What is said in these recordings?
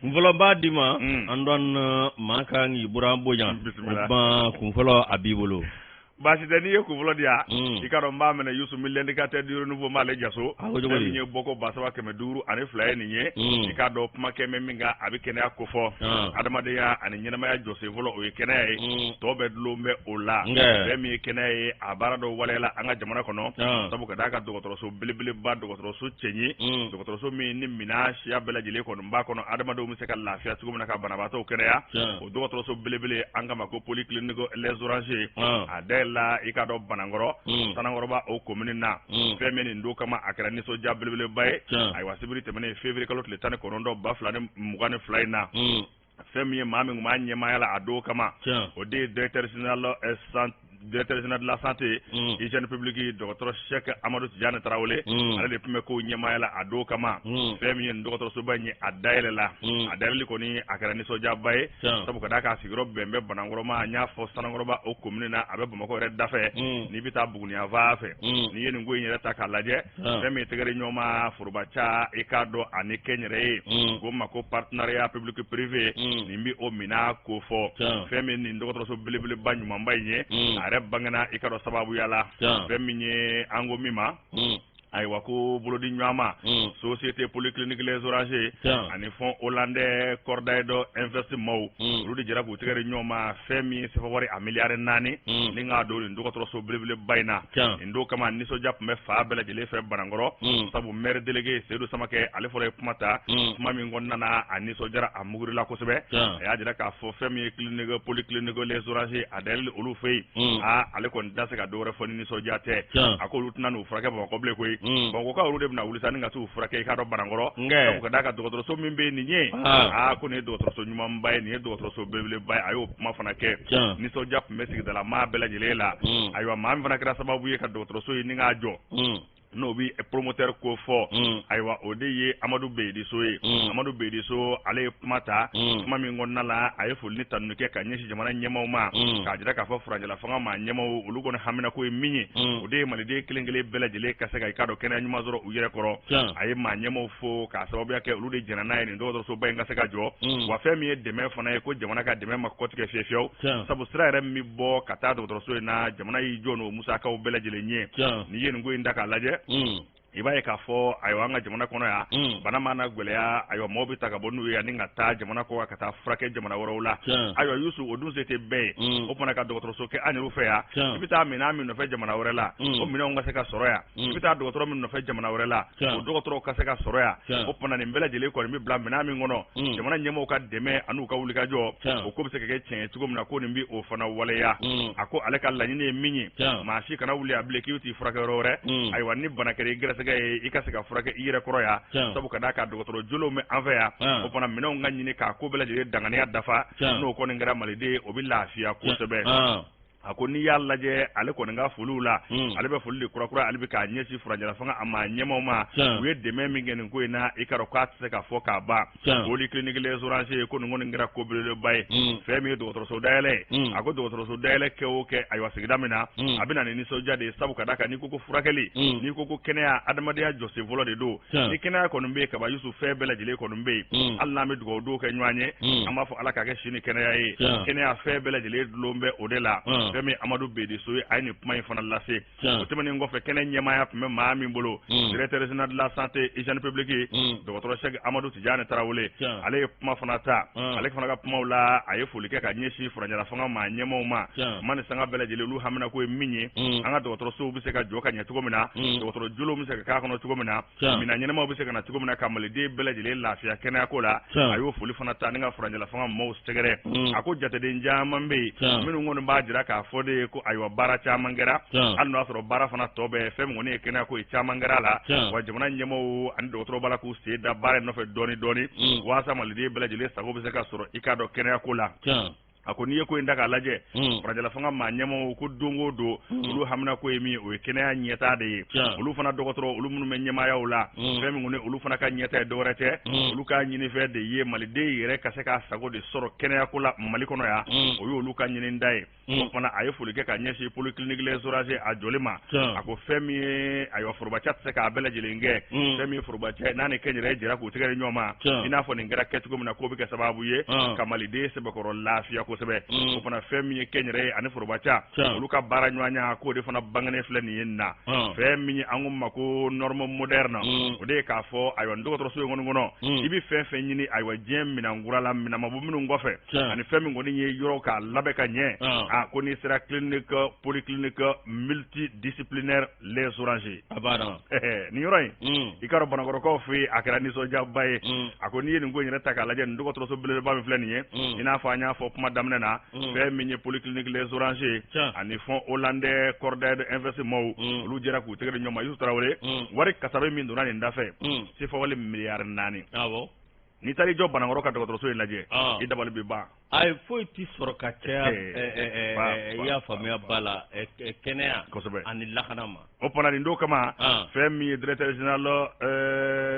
Kunfɔlɔ b'a d'i ma an dɔn maa kan k'i buran bonya Bisimila. O tuma kunfɔlɔ a b'i bolo. Baasi tɛ, n'i ye kunfɔlɔ di yan, i k'a dɔn n b'a minɛ Yusu min l'indicateur du renouveau n b'ale jaso. A ko cogo di? Fɛn min ye bɔko 3502 ye nin ye. I k'a dɔn kuma kɛ bɛ min kan, a bɛ kɛnɛya kofɔ. Adamadenya ani ɲɛnamaya jɔsen fɔlɔ, o ye kɛnɛya ye. Tɔ bɛɛ dulon bɛ o la. Fɛn min ye kɛnɛya ye, a baara dɔw waleyala an ka jamana kɔnɔ. Sabu ka d'a kan dɔgɔtɔrɔso belebeleba, dɔgɔtɔrɔso cɛɲi, dɔgɔtɔrɔso min ni minɛn siya bɛɛ lajɛlen kɔni b'a kɔnɔ, adamadenw bɛ se ka lafiya cogo min na ka banabaatɔw kɛnɛya. O dɔgɔtɔrɔso belebele, an kama ko polyclinique Les Orangers, a dayɛlɛla, i k'a dɔn, Banankɔrɔ, Sanankɔrɔba o commune na. Fɛn min nin don kama, a kɛra nisɔndiya belebeleba ye. Ayiwa, sibiri tɛmɛnen, février kalo tile 19 2022 in na, fɛn min ye maa min tun b'a ɲɛmaaya la a don kama, o de ye directeur général de la santé, hygiène publique, dɔgɔtɔrɔ Cheikh Amadou Tidiane Tarawele. Ale de tun bɛ kow ɲɛmaaya la a don kama. Fɛn min ye nin dɔgɔtɔrɔsoba in ye, a dayɛlɛla. A dayɛlɛli kɔni, a kɛra nisɔndiyaba ye, sabu ka d'a kan a sigiyɔrɔ bɛn bɛ Banankɔrɔ ma, n y'a fɔ, Sanankɔrɔba o commune na, a bɛ Bamakɔ yɛrɛ dafɛ, n'i bɛ taa Buguni yanfan fɛ. N'i ye nin ko in yɛrɛ ta k'a lajɛ, fɛn min ye tɛgɛrɛ ɲɔgɔnma forobaca, i k'a dɔn, ani kɛnyɛrɛye, ko ma ko partenariat public privé, nin bɛ o minɛn ko fɔ. Fɛn min nin dɔgɔtɔrɔso belebeleba ɲumanba in ye, a yɛrɛ bangena, i k'a dɔn, sababuya la. Fɛn min ye an ko min ma, ayiwa, ko bolodi ɲɔgɔnma société polyclinique Les Orangers ani fonds hollandais Cordaid Invest maaw, olu de jɛra k'u tɛgɛ di ɲɔgɔn ma, fɛn min ye sefa wari a miliyari 4 ni k'a don nin dɔgɔtɔrɔso belebeleba in na. Nin don kama, nisɔndiya tun bɛ fa bɛɛ lajɛlen fɛ Banankɔrɔ, sabu maire délégué Seydou Samakɛ, ale fɔlɔ ye kuma ta. Kuma min kɔnɔna na, a nisɔndiyara, a mugurila kosɛbɛ. A y'a jira k'a fɔ fɛn min ye clinique polyclinique Les Orangers a dayɛlɛli olu fɛ yen, aa, ale kɔni tɛna se ka dɔwɛrɛ fɔ ni nisɔndiya tɛ. A ko olu tɛna n'u furakɛ Bamakɔ bilen koyi. Bamakɔkaw olu de bɛna wuli sa ni ka t'u furakɛ, i k'a dɔn, Banankɔrɔ, sabu ka d'a kan dɔgɔtɔrɔso min bɛ yen nin ye, aa, ko nin ye dɔgɔtɔrɔso ɲumanba ye, nin ye dɔgɔtɔrɔso belebeleba ye. A y'o kuma fana kɛ. Nisɔndiya tun bɛ sigidala maa bɛɛ lajɛlen la. Ayiwa, maa min fana kɛra sababu ye ka dɔgɔtɔrɔso in ni k'a jɔ, n'o bɛ promoteur ko fɔ, ayiwa, o de ye Amadu Beydiso ye. Amadu Beydiso, ale ye kuma ta. Kuma min kɔnɔna la, a ye foli ni tanuni kɛ ka ɲɛsin jamana ɲɛmaaw ma, k'a jira k'a fɔ furancɛla fanga maa ɲɛmaaw, olu kɔni haminako ye min ye, o de ye maliden kelen kelen bɛɛ lajɛlen ka se ka, i k'a dɔn, kɛnɛya ɲuman sɔrɔ u yɛrɛ kɔrɔ. A ye maa ɲɛmaaw fo k'a sababuya kɛ olu de jɛnna n'a ye nin dɔgɔtɔrɔsoba in ka se ka jɔ. Wa fɛn min ye dɛmɛ fana ye, ko jamana ka dɛmɛ ma kɔtigɛ fiyewu fiyewu, sabu sira yɛrɛ min bɔ ka taa dɔgɔtɔrɔso in na, jamana y'i jɔ n'o musakaw bɛɛ lajɛlen ye. N'i ye nin ko in ta k'a lajɛ, i b'a ye k'a fɔ, ayiwa, an ka jamana kɔnɔ yan, bana mana gɛlɛya, ayiwa, maaw bɛ ta ka bɔ n'u ye ani ka taa jamana kɔ ka taa furakɛ jamana wɛrɛw la. Ayiwa Yusu, o dun se tɛ bɛɛ ye. O fana ka dɔgɔtɔrɔso kɛ an yɛrɛ fɛ yan, i bɛ taa minɛn min nɔfɛ jamana wɛrɛ la, o minɛnw ka se ka sɔrɔ yan. I bɛ taa dɔgɔtɔrɔ min nɔfɛ jamana wɛrɛ la, o dɔgɔtɔrɔw ka se ka sɔrɔ yan. O fana, nin bɛɛ lajɛlen kɔni bɛ bila minɛn min kɔnɔ, jamana ɲɛmɔgɔw ka dɛmɛ an'u ka wulikajɔ, o ko bɛ se ka kɛ tiɲɛ ye cogo min na, ko nin bɛ o fana waleya. A ko ale ka laɲini ye min ye, maa si kana wuli a bilen k'i bɛ t'i furakɛ yɔrɔ wɛrɛ. Ayiwa, ni bana kɛra i gɛrɛsɛgɛ ye, i ka se ka furakɛ i yɛrɛ kɔrɔ yan, sabu ka d'a kan dɔgɔtɔrɔ jolenw bɛ an fɛ yan. O fana minɛnw ka ɲini k'a ko bɛɛ lajɛlen danganiya dafa. N'o kɔni kɛra, maliden o bɛ lafiya kosɛbɛ. A ko n'i y'a lajɛ, ale kɔni ka foliw la, ale bɛ foli de kurakura ale bɛ k'a ɲɛsin furancɛla fanga a maa ɲɛmaaw ma. U ye dɛmɛ min kɛ nin ko in na, i k'a dɔn k'a tɛ se ka fɔ k'a ban. Polyclinique Les Orangers, ko nin kɔni kɛra ko belebeleba ye. Fɛn min ye dɔgɔtɔrɔso dayɛlɛ ye, a ko dɔgɔtɔrɔso dayɛlɛ kɛ o kɛ, ayiwa, sigida min na, a bɛ na ni nisɔndiya de ye, sabu ka d'a kan n'i ko ko furakɛli, n'i ko ko kɛnɛya, adamadenya jɔsen fɔlɔ de don. Ni kɛnɛya kɔni bɛ yen kaban, Yusu, fɛn bɛɛ lajɛlen kɔni bɛ yen. Hali n'an bɛ dugawu don kɛ ɲɔgɔn ye, an b'a fɔ Ala k'a kɛ si ni kɛnɛya ye. Kɛnɛya, fɛn bɛɛ lajɛlen dulon bɛ o de la. Fɛn min Amadu Bediso ye, a ye nin kuma in fana lase. O tɛmɛnen kɔfɛ, kɛnɛ ɲɛmaaya tun bɛ maa min bolo, directeur général de la santé, hygiène publique, dɔgɔtɔrɔ Cheikh Amadu Tidiane Tarawele, ale ye kuma fana ta. Ale fana ka kumaw la, a ye foli kɛ ka ɲɛsin furancɛla fanga maa ɲɛmaaw ma. Kuma ni sanga bɛɛ lajɛlen, olu haminako ye min ye, an ka dɔgɔtɔrɔsow bɛ se ka jɔ ka ɲɛ cogo min na, dɔgɔtɔrɔ jolenw bɛ se ka k'a kɔnɔ cogo min na, minɛn ɲɛnamaw bɛ se ka na cogo min na ka maliden bɛɛ lajɛlen lafiya kɛnɛyako la. A y'o foli fana ta ni ka furancɛla fanga maaw sɛgɛrɛ. A ko jateden caman bɛ yen minnu kɔni b'a jira k'a fɔ de ye ko, ayiwa, baara caman kɛra, hali n'o y'a sɔrɔ baara fana tɔ bɛɛ, fɛn min kɔni ye kɛnɛyako ye, caman kɛra a la. Wa jamana ɲɛmaaw ani dɔgɔtɔrɔw b'a la k'u sen da baara in nɔfɛ dɔɔni dɔɔni, walasa maliden bɛɛ lajɛlen sago bɛ se ka sɔrɔ, i k'a dɔn, kɛnɛyako la. A ko n'i ye ko in ta k'a lajɛ, farajɛla fanga maa ɲɛmaaw ko don o don, olu hamina ko ye min ye, o ye kɛnɛya ɲɛtaa de ye. Olu fana dɔgɔtɔrɔ, olu minnu bɛ ɲɛmaayaw la, fɛn min kɔni olu fana ka ɲɛtaa ye dɔwɛrɛ tɛ, olu ka ɲinifɛn de ye maliden yɛrɛ ka se k'a sago de sɔrɔ kɛnɛyako la Mali kɔnɔ yan. O ye olu ka ɲininda ye. O fana a ye foli kɛ ka ɲɛsin polyclinique Les Orangers a jɔli ma. A ko fɛn min ye, ayiwa, forobaca tɛ se k'a bɛɛ lajɛlen kɛ. Fɛn min ye forobaca n'a ni kɛnyɛrɛye jɛra k'u tɛgɛ di ɲɔgɔn ma, i n'a fɔ nin kɛra kɛcogo min na, k'o bɛ kɛ sababu ye ka maliden sɛbɛkɔrɔ lafiya kosɛbɛ. O fana fɛn min ye kɛnyɛrɛye ani forobaca, olu ka baara ɲɔgɔnya, k'o de fana bangenen filɛ nin ye nin na. Fɛn min ye an ko ma ko norme moderne, o de ye k'a fɔ, ayiwa, dɔgɔtɔrɔso in kɔni kɔnɔ, i bɛ fɛn fɛn ɲini, ayiwa, diɲɛ minɛnkura la, minɛn ma bɔ minnu kɔfɛ, ani fɛn min kɔni ye yɔrɔ k'a labɛn ka ɲɛ, a ko n'i sera clinique polyclinique multidisciplinaire Les Orangers, a banna. Nin yɔrɔ in, i ka dɔn Banakɔrɔkaw fɛ yen, a kɛra nisɔndiyaba ye. A ko n'i ye nin ko in yɛrɛ ta k'a lajɛ, nin dɔgɔtɔrɔso belebeleba min filɛ nin ye, i n'a fɔ an y'a fɔ kuma daminɛ na, fɛn min ye polyclinique Les Orangers ani fonds hollandais Cordaid Invest maaw, olu jɛra k'u tɛgɛ di ɲɔgɔn ma. Yusu Tarawele, wari kasabe min donna nin dafɛ, sefa wali miliyari 4. N'i taara i jɔ Banakɔrɔ ka dɔgɔtɔrɔso in lajɛ, i dabali bɛ ban. Ayi, foyi ti sɔrɔ ka caya, i y'a faamuya ba la, kɛnɛya ani lakana ma. O fana nin don kama, fɛn min ye directeur général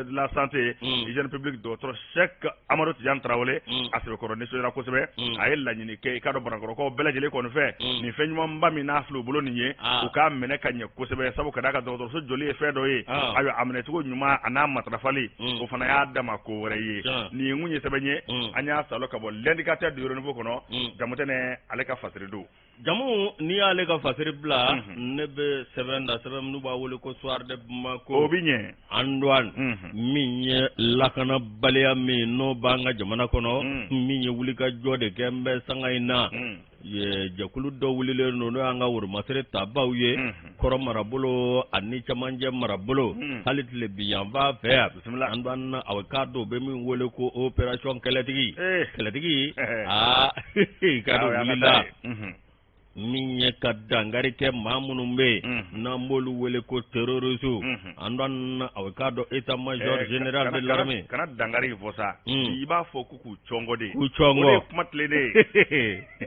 de la santé, hygiène publique, dɔgɔtɔrɔ Cheikh Amadou Tidiane Tarawele, a sɛbɛkɔrɔ nisɔndiyara kosɛbɛ. A ye laɲini kɛ, i ka dɔn Banakɔrɔkaw bɛɛ lajɛlen kɔni fɛ, nin fɛn ɲumanba min n'a filɛ u bolo nin ye, u k'a minɛ ka ɲɛ kosɛbɛ, sabu ka d'a kan dɔgɔtɔrɔso joli ye fɛn dɔ ye, ayiwa, a minɛcogo ɲuman a n'a matarafali, o fana y'a dama ko wɛrɛ ye. Nin kun ye sɛbɛn ye, an y'a salo ka bɔ L'Indicateur du Renouveau kɔnɔ. Jamutɛnɛ, ale ka fasiri don. Jamu, n'i y'ale ka fasiri bila, ne bɛ sɛbɛn da, sɛbɛn minnu b'a wele ko Soir de Bamako. O bɛ ɲɛ. Antoine, min ye lakanabaliya min n'o b'an ka jamana kɔnɔ, min ye wulikajɔ de kɛ n bɛ sanga in na, jɛkulu dɔ wulilen don, n'o y'an ka woromasiri tabaw ye, kɔrɔ marabolo ani camancɛ marabolo, hali tile bi yanfan fɛ yan. Antoine, a k'a dɔn u bɛ min wele ko opération kɛlɛtigi, kɛlɛtigi, aa, i ka dɔn wulila min ye ka dankari kɛ maa minnu bɛ yen n'an b'olu wele ko terroriste. Antoine, a k'a dɔn état major général de l'armée. Kana dankari fɔ sa, i b'a fɔ ko k'u cɔngɔ de. K'u cɔngɔ. O de ye kuma tilennen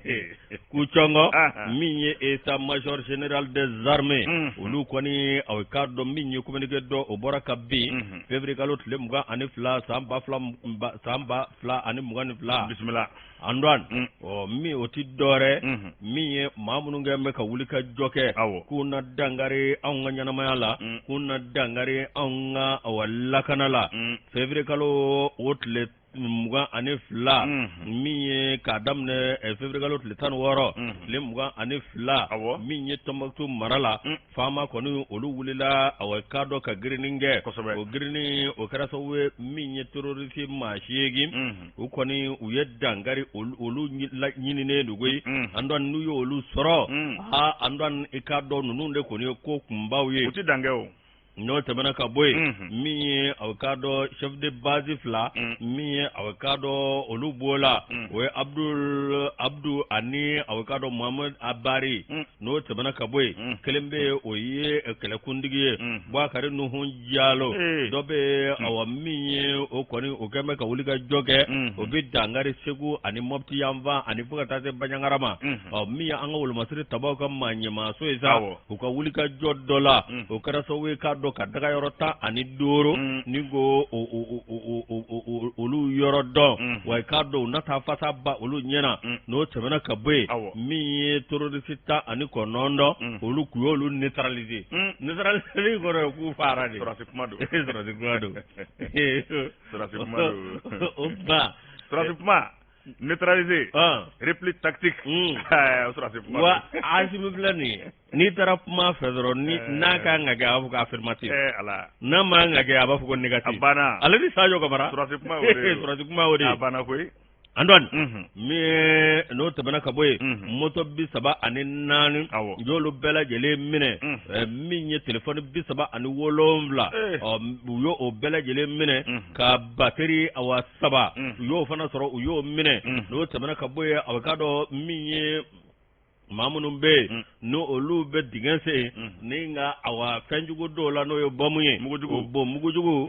ye. K'u cɔngɔ. Min ye état major général des armées, olu kɔni, a k'a dɔn min ye communiqué dɔ, o bɔra ka bin février kalo tile 22 san 2022. Bisimila. Antoine, ɔ, min o ti dɔwɛrɛ, min ye maa minnu kɛ bɛ ka wuli ka jɔ kɛ k'u na dankari anw ka ɲɛnamaya la, k'u na dankari anw ka, awa, lakana la, février kalo o tile 22, min ye k'a daminɛ février kalo tile 16, tile 22, min ye Tɔnbukutu mara la, faama kɔni olu wulila, awa, k'a dɔn ka girinni kɛ. O girinni o kɛra sababu ye min ye terroriste maa 8, u kɔni u ye dankari olu ɲininen don koyi. Antoine, n'u y'olu sɔrɔ, aa, Antoine, i k'a dɔn ninnu de kɔni ye ko kunbaw ye. U ti dan kɛ o. N'o tɛmɛna ka bɔ yen, min ye a k'a dɔn chef de base fila, min ye a k'a dɔn olu b'o la, o ye Abdul Abdu ani a k'a dɔn Mohamed Abari. N'o tɛmɛna ka bɔ yen, kelen bɛ yen, o ye kɛlɛkuntigi ye, Bubakari Nuhu Jalo. Dɔ bɛ yen, awa, min ye o kɔni o kɛn bɛ ka wuli ka jɔ kɛ, o bɛ dankari Segu ani Mɔpti yanfan ani fo ka taa se Banjagara ma. Ɔ, min ye an ka wolomasiri tabaw ka maa ɲɛmaaso ye sa, u ka wuli ka jɔ dɔ la, o kɛra sababu ye k'a dɔn ka daga yɔrɔ 15 ni ko olu yɔrɔ dɔn, wa i k'a dɔn u na taa fasa ba olu ɲɛna. N'o tɛmɛna ka bɔ yen, min ye terroriste 19, olu k'u y'olu neutraliser. Neutraliser kɔrɔ ye k'u faara de. Sɔrɔdasi kuma don. Sɔrɔdasi kuma don. Sɔrɔdasi kuma don. O ba. Sɔrɔdasi kuma, neutraliser, repli tactique, sɔrɔdasi kuma. Wa Asimi filɛ nin ye, n'i taara kuma fɛ dɔrɔn, ni n'a kan ka kɛ, a b'a fɔ ko affirmatif. Ala. N'a man ka kɛ, a b'a fɔ ko négatif. A banna. Ale ni Sadio Kamara. Sɔrɔdasi kuma o de ye. Sɔrɔdasi kuma o de ye. A banna koyi. Antoine, min ye n'o tɛmɛna ka bɔ yen, moto 34, u y'olu bɛɛ lajɛlen minɛ. Min ye telefɔni 37, ɔ, u y'o o bɛɛ lajɛlen minɛ, ka batterie, awa, saba, u y'o fana sɔrɔ, u y'o minɛ. N'o tɛmɛna ka bɔ yen, a bɛ k'a dɔn min ye Maa minnu bɛ yen n'o olu bɛ dingɛ sen ni ka awa fɛnjugu dɔw la n'o ye bɔmu ye bon mugujugu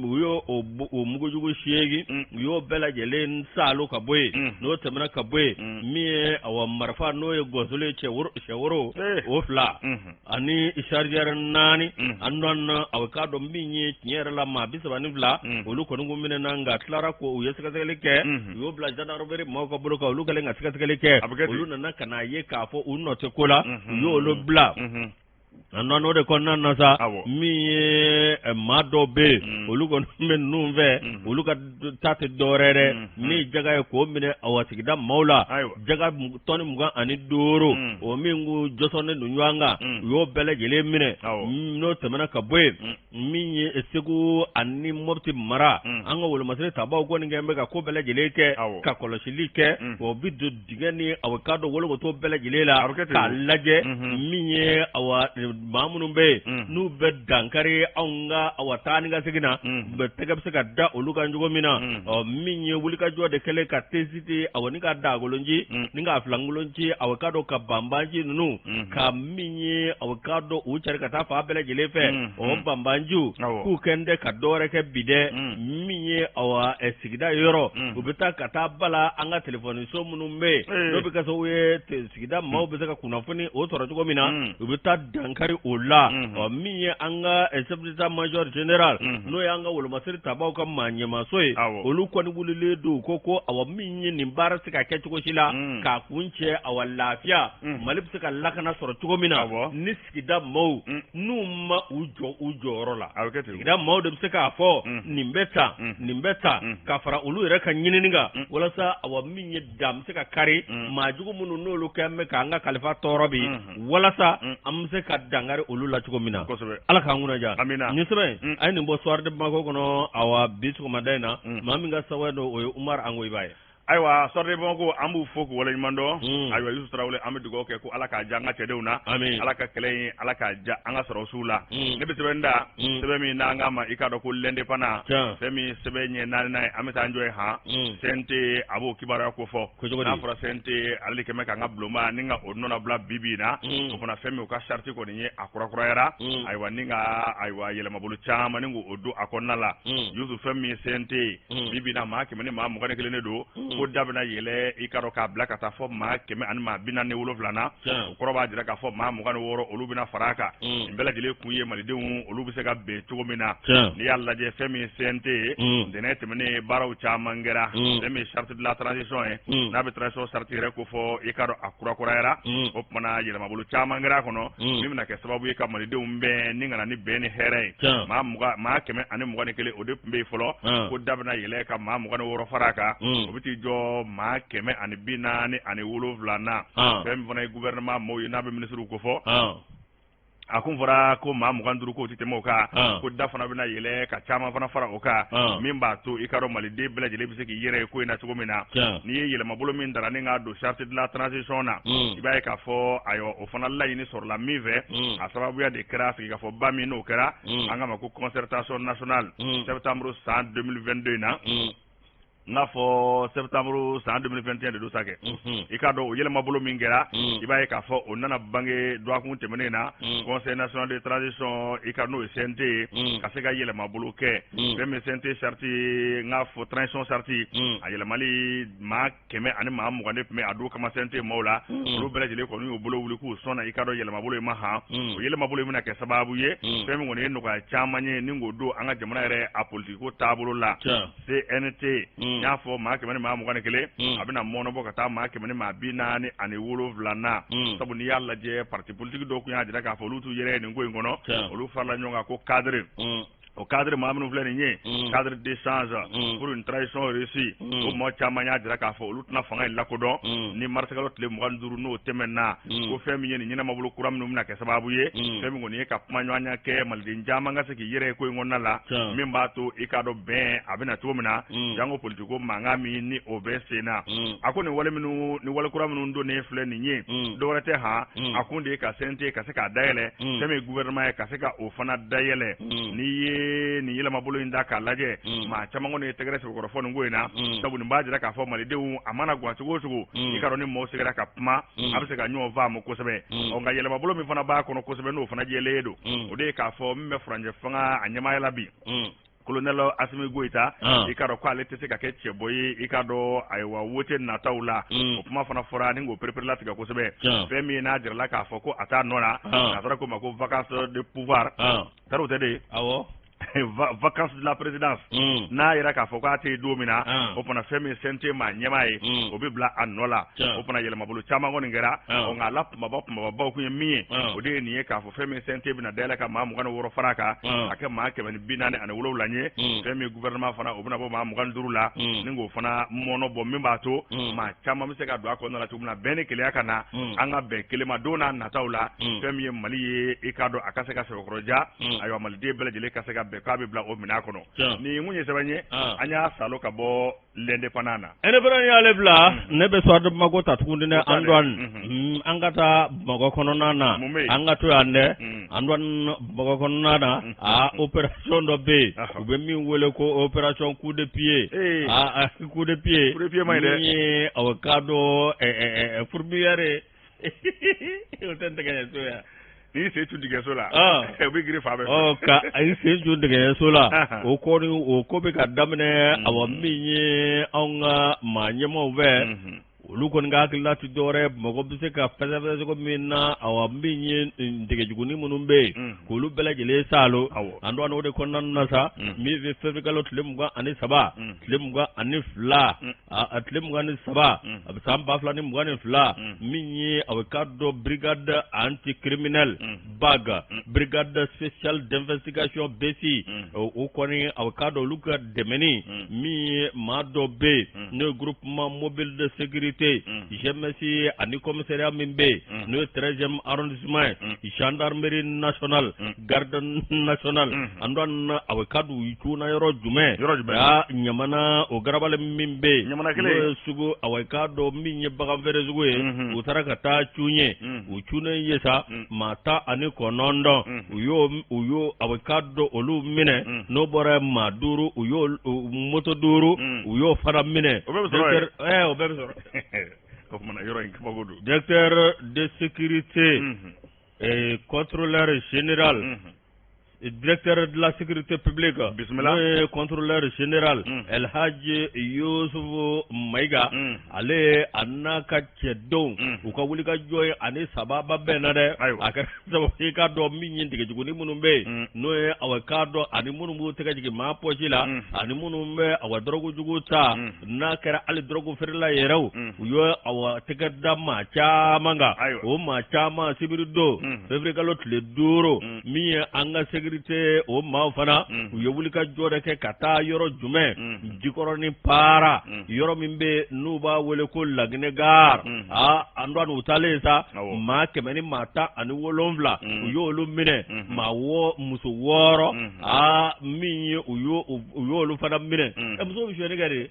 u y'o o mugujugu 8 u y'o bɛɛ lajɛlen saalo ka bɔ yen. N'o tɛmɛna ka bɔ yen, min ye awa marifa n'o ye gɔsolo ye cɛworo o 2 ani chargeur 4 an nɔ a k'a dɔn min ye tiɲɛ yɛrɛ la maa 32 olu kɔni kun minɛna, nka tilara ko u ye sɛgɛsɛgɛli kɛ, u y'o bila gendarmerie maaw ka bolo kan. Olu kɛlen ka sɛgɛsɛgɛli kɛ, olu nana ka n'a ye k'a fɔ u nɔ tɛ ko la, u y'olu bila. An nɔ de kɔnɔna na sa, min ye maa dɔw bɛ yen, olu kɔni bɛ ninnu fɛ, olu ka ta tɛ dɔwɛrɛ dɛ ni jaga ye k'o minɛ awa sigida maaw la. Jaga tɔni 25, o min ko jɔsɔnnen don ɲɔgɔn kan, u y'o bɛɛ lajɛlen minɛ. N'o tɛmɛna ka bɔ yen, min ye Segu ani Mɔpti mara, an ka wolomasiri tabaw kɔni kɛ bɛ ka ko bɛɛ lajɛlen kɛ ka kɔlɔsili kɛ. O bɛ don dingɛ ni awa k'a dɔn wolokoto bɛɛ lajɛlen la k'a lajɛ min ye awa maa minnu bɛ yen n'u bɛ dankari anw ka awa taa ni ka segin na, bɛ tɛgɛ bɛ se ka da olu kan cogo min na. Ɔ min ye wulikajɔ de kɛlen ka tesite awa ni ka dagolonci ni ka filankolonci awa k'a dɔn ka banbanci ninnu ka min ye awa k'a dɔn u cari ka taa fan bɛɛ lajɛlen fɛ. O banbanciw k'u kɛn tɛ ka dɔwɛrɛ kɛ bi dɛ, min ye awa sigida yɔrɔ, u bɛ taa ka taa bala an ka telefɔniso minnu bɛ yen, n'o bɛ kɛ sababu ye sigida maaw bɛ se ka kunnafoni o sɔrɔ cogo min na, u bɛ taa dankari o la. Ɔ min ye an ka chef d'état-major général, n'o ye an ka wolomasiri tabaw ka maa ɲɛmaso ye, olu kɔni wulilen don ko awa min ye nin baara se ka kɛ cogo si la k'a kuncɛ awa lafiya Mali bɛ se ka lakana sɔrɔ cogo min na ni sigida maaw n'u ma u jɔ u jɔyɔrɔ la. Sigida maaw de bɛ se k'a fɔ nin bɛ tan, nin bɛ tan, ka fara olu yɛrɛ ka ɲinini kan walasa awa min ye dan bɛ se ka kari maa jugu minnu n'olu kɛn bɛ k'an ka kalifa tɔɔrɔ bi, walasa an bɛ se ka dankari olu la cogo min na. Ala k'an kunna diya. Nin sɛbɛn a ye nin bɔ Soir de Bamako kɔnɔ awa bi sɔgɔmada in na. Maa min ka sɛbɛn don, o ye Umaru Angoyiba ye. Ayiwa, Soir de Bamako, an b'u fo k'u waleɲuman dɔn. Ayiwa, Yusu Tarawele, an bɛ dugawu kɛ ko Ala k'a diya an ka cɛdenw na, Ala ka kɛlɛ in, Ala k'a diya an ka sɔrɔdasiw la. Ne bɛ sɛbɛn da, sɛbɛn min n'an k'a ma i k'a dɔn ko L'Indépendant, fɛn min sɛbɛn ɲɛ naaninan ye, an bɛ taa an jɔ yen han. CNT, a b'o kibaruya ko fɔ. N'a fɔra CNT, ale de kɛmɛ k'an ka bulonba ni ka o nɔnabila bi bi in na. O fana, fɛn min u ka charte kɔni ye, a kurakurayara. Ayiwa, ni ka ayiwa yɛlɛmabolo caman ni k'o don a kɔnɔna la. Yusu, fɛn min ye CNT ye, bi bi in na, maa 121 de don, ko da bɛna yɛlɛ i ka dɔn k'a bila ka taa fɔ maa 147 na. O kɔrɔ b'a jira k'a fɔ maa 26, olu bɛna fara a kan. Nin bɛɛ lajɛlen kun ye malidenw olu bɛ se ka bɛn cogo min na. N'i y'a lajɛ, fɛn min ye CNT ye, ntɛnɛn tɛmɛnen baaraw caman kɛra. Fɛn min ye charte de la transition ye, n'a bɛ transition charte yɛrɛ ko fɔ, i ka dɔn a kurakurayara. O tuma na yɛlɛmabolo caman kɛra a kɔnɔ min bɛna kɛ sababu ye ka malidenw bɛn ni ka na ni bɛn ni hɛrɛ ye. Maa 121, o de tun bɛ yen fɔlɔ, ko da bɛna yɛlɛ ka maa 26 fara a kan, o bɛ t'i jɔ maa 147 na. Fɛn min fana ye gouvernement maaw ye, n'a bɛ minisiriw ko fɔ, a kun fɔra ko maa 25, k'o tɛ tɛmɛ o kan, ko da fana bɛna yɛlɛ ka caman fana fara o kan, min b'a to i ka dɔn maliden bɛɛ lajɛlen bɛ se k'i yɛrɛ ye ko in na cogo min na. N'i ye yɛlɛmabolo min dara ni k'a don charte de la transition na, i b'a ye k'a fɔ ayiwa o fana laɲini sɔrɔla min fɛ, a sababuya de kɛra sigikafɔba min n'o kɛra, an k'a ma ko concertation nationale, septembre san 2022 in na. N k'a fɔ septembre san 2021 de don sa kɛ. I k'a dɔn o yɛlɛmabolo min kɛra, i b'a ye k'a fɔ o nana bange dɔgɔkun tɛmɛnen na, Conseil national de transition, i ka n'o ye CNT ye, ka se ka yɛlɛmabolo kɛ. Fɛn min CNT charte, n k'a fɔ transition charte, a yɛlɛmali, maa 120 de tun bɛ a don kama CNT maaw la. Olu bɛɛ lajɛlen kɔni y'u bolo wuli k'u sɔnna i ka dɔn yɛlɛmabolo in ma han. O yɛlɛmabolo in bɛna kɛ sababu ye, fɛn min kɔni ye nɔgɔya caman ye ni k'o don an ka jamana yɛrɛ a politiki ko taabolo la. CNT, n y'a fɔ maa 121, a bɛna mɔnɔbɔ ka taa maa 147 na. Sabu n'i y'a lajɛ, parti politique dɔw tun y'a jira k'a fɔ olu t'u yɛrɛ ye nin ko in kɔnɔ. Olu farala ɲɔgɔn kan ko cadre, o cadre maa minnu filɛ nin ye, cadre d'échange pour une transition réussie, o mɔgɔ caman y'a jira k'a fɔ olu tɛna fanga in lakodɔn ni marisikalo tile 25 n'o tɛmɛna, ko fɛn min ye nin ɲɛnamabolo kura minnu bɛna kɛ sababu ye, fɛn min kɔni ye ka kumaɲɔgɔnya kɛ, maliden caman ka se k'i yɛrɛ ye ko in kɔnɔna la, min b'a to i k'a dɔn bɛn a bɛna cogo min na, janko politiki ko mankan min ni o bɛ sen na. A ko nin wale minnu ni wale kura minnu donnen filɛ nin ye, dɔwɛrɛ tɛ han, a kun de ye ka CNT ka se k'a dayɛlɛ, fɛn min ye gouvernement ye ka se ka o fana dayɛlɛ. N'i ye ye nin yɛlɛmabolo in da k'a lajɛ, maa caman kɔni ye tɛgɛrɛ sɛbɛkɔrɔ fɔ nin ko in na, sabu nin b'a jira k'a fɔ malidenw a mana gan cogo o cogo, i k'a dɔn ni maaw sigira ka kuma, a bɛ se ka ɲɔgɔn faamu kosɛbɛ. Ɔ, nka yɛlɛmabolo min fana b'a kɔnɔ kosɛbɛ, n'o fana jɛlen don, o de ye k'a fɔ min bɛ furancɛ fanga a ɲɛmaaya la bi, colonel Asimi Goyita, i k'a dɔn ko ale tɛ se ka kɛ cɛbɔ ye, i k'a dɔn, ayiwa, wote nataw la. O kuma fana fɔra ni k'o pereperelatigɛ kosɛbɛ. Fɛn min n'a jirala k'a fɔ ko a t'a nɔ na, nansara ko ma ko vacance de pouvoir, tari o tɛ de. Awɔ. Vacance de la présidence, n'a yɛrɛ k'a fɔ k'a tɛ yen don min na, o fana fɛn min CNT maa ɲɛmaa ye, o bɛ bila a nɔ la. O fana yɛlɛmabolo caman kɔni kɛra. Ɔ, nka a la kumaba kumababaw kun ye min ye, o de ye nin ye, k'a fɔ fɛn min CNT bɛna dayɛlɛ ka maa 26 fara a kan, a kɛ maa 147 ye. Fɛn min gouvernement fana, o bɛna bɔ maa 25 la, ni k'o fana mɔnɔ bɔ, min b'a to maa caman bɛ se ka don a kɔnɔna la cogo min na, bɛn ni kelenya ka na, an ka bɛn kelen ma don n'a nataw la. Fɛn min ye Mali ye, i k'a dɔn a ka se ka sɛbɛkɔrɔja, ayiwa, maliden bɛɛ lajɛlen ka se ka bɛn k'a bɛ bila o minɛn kɔnɔ. Nin kun ye sɛbɛn ye, an y'a salo ka bɔ L'Indépendant na. Indépendant y'ale bila. Ne bɛ Soir de Bamako ta tuguni dɛ, Antoine. An ka taa Bamakɔ kɔnɔna na, an ka to yan dɛ, Antoine. Bamakɔ kɔnɔna na, a opération dɔ bɛ yen, u bɛ min wele ko opération coup de pied. Aa, coup de pied min ye, aw k'a dɔn, fourmilière, o tɛ nɛgɛso ya. N'i sen cun dingɛso la, o bɛ girin fan bɛɛ fɛ. Ka i sen cun dingɛso la, o kɔni, o ko bɛ ka daminɛ. Awa, min ye anw ka maa ɲɛmaaw fɛ, olu kɔni ka hakilila tɛ dɔwɛrɛ, Bamakɔ bɛ se ka fɛsɛfɛsɛ cogo min na. Awa, min ye dingɛjugunin minnu bɛ yen, k'olu bɛɛ lajɛlen saalo. Antoine, o de kɔnɔna na sa, min bɛ février kalo tile 23, tile 22, a tile 23, a bɛ san 2022, min ye a bɛ k'a dɔn brigade anticriminelle BAC, brigade spéciale d'investigation BSI, o kɔni, a bɛ k'a dɔn olu ka dɛmɛni min ye, maa dɔ bɛ yen, n'o ye groupement mobile de sécurité GMS, ani commissariat min bɛ yen, n'o ye 13e arrondissement ye, gendarmerie nationale, garde nationale. Antoine, a bɛ k'a dɔn u cunna yɔrɔ jumɛn? Yɔrɔ jumɛn? Aa, Ɲamana, o garabali min bɛ yen, Ɲamana kelen, n'o ye sugu, a bɛ k'a dɔn min ye bagan feere sugu ye, u taara ka taa cun ye. U cunnen ye sa, maa 19, u y'o, a bɛ k'a dɔn olu minɛ. N'o bɔra, maa duuru, u y'o moto duuru, u y'o fana minɛ. O bɛɛ bɛ sɔrɔ yen. Ɛɛ, o bɛɛ bɛ sɔrɔ. O kumana yɔrɔ in kabako don. Directeur de sécurité et contrôleur général, directeur de la sécurité publique, Bisimila. N'o ye contrôleur général El Hadji Youssouf Maïga, ale a n'a ka cɛdenw, u ka wulikajɔ ye ani sababa bɛnna dɛ. A kɛra sababu ye, k'a dɔn min ye dingɛjugunin minnu bɛ yen, n'o ye awa k'a dɔn ani minnu b'u tɛgɛ jigin maa pɔsi la, ani minnu bɛ awa dɔrɔgu jugu ta, n'a kɛra hali dɔrɔgu feerela yɛrɛw, u ye awa tɛgɛ da maa caman kan. O maa caman, sibiri don, février kalo tile 5, min ye an ka sécurité o maaw fana, u ye wulikajɔ de kɛ ka taa yɔrɔ jumɛn? Jikɔrɔni Para, yɔrɔ min bɛ n'u b'a wele ko Laginɛ gare. Aa, Antoine, u taalen sa, maa 117, u y'olu minɛ, maa wɔ muso 6, aa, min ye u y'olu fana minɛ. Ɛ, musow bɛ sonyɛni kɛ de.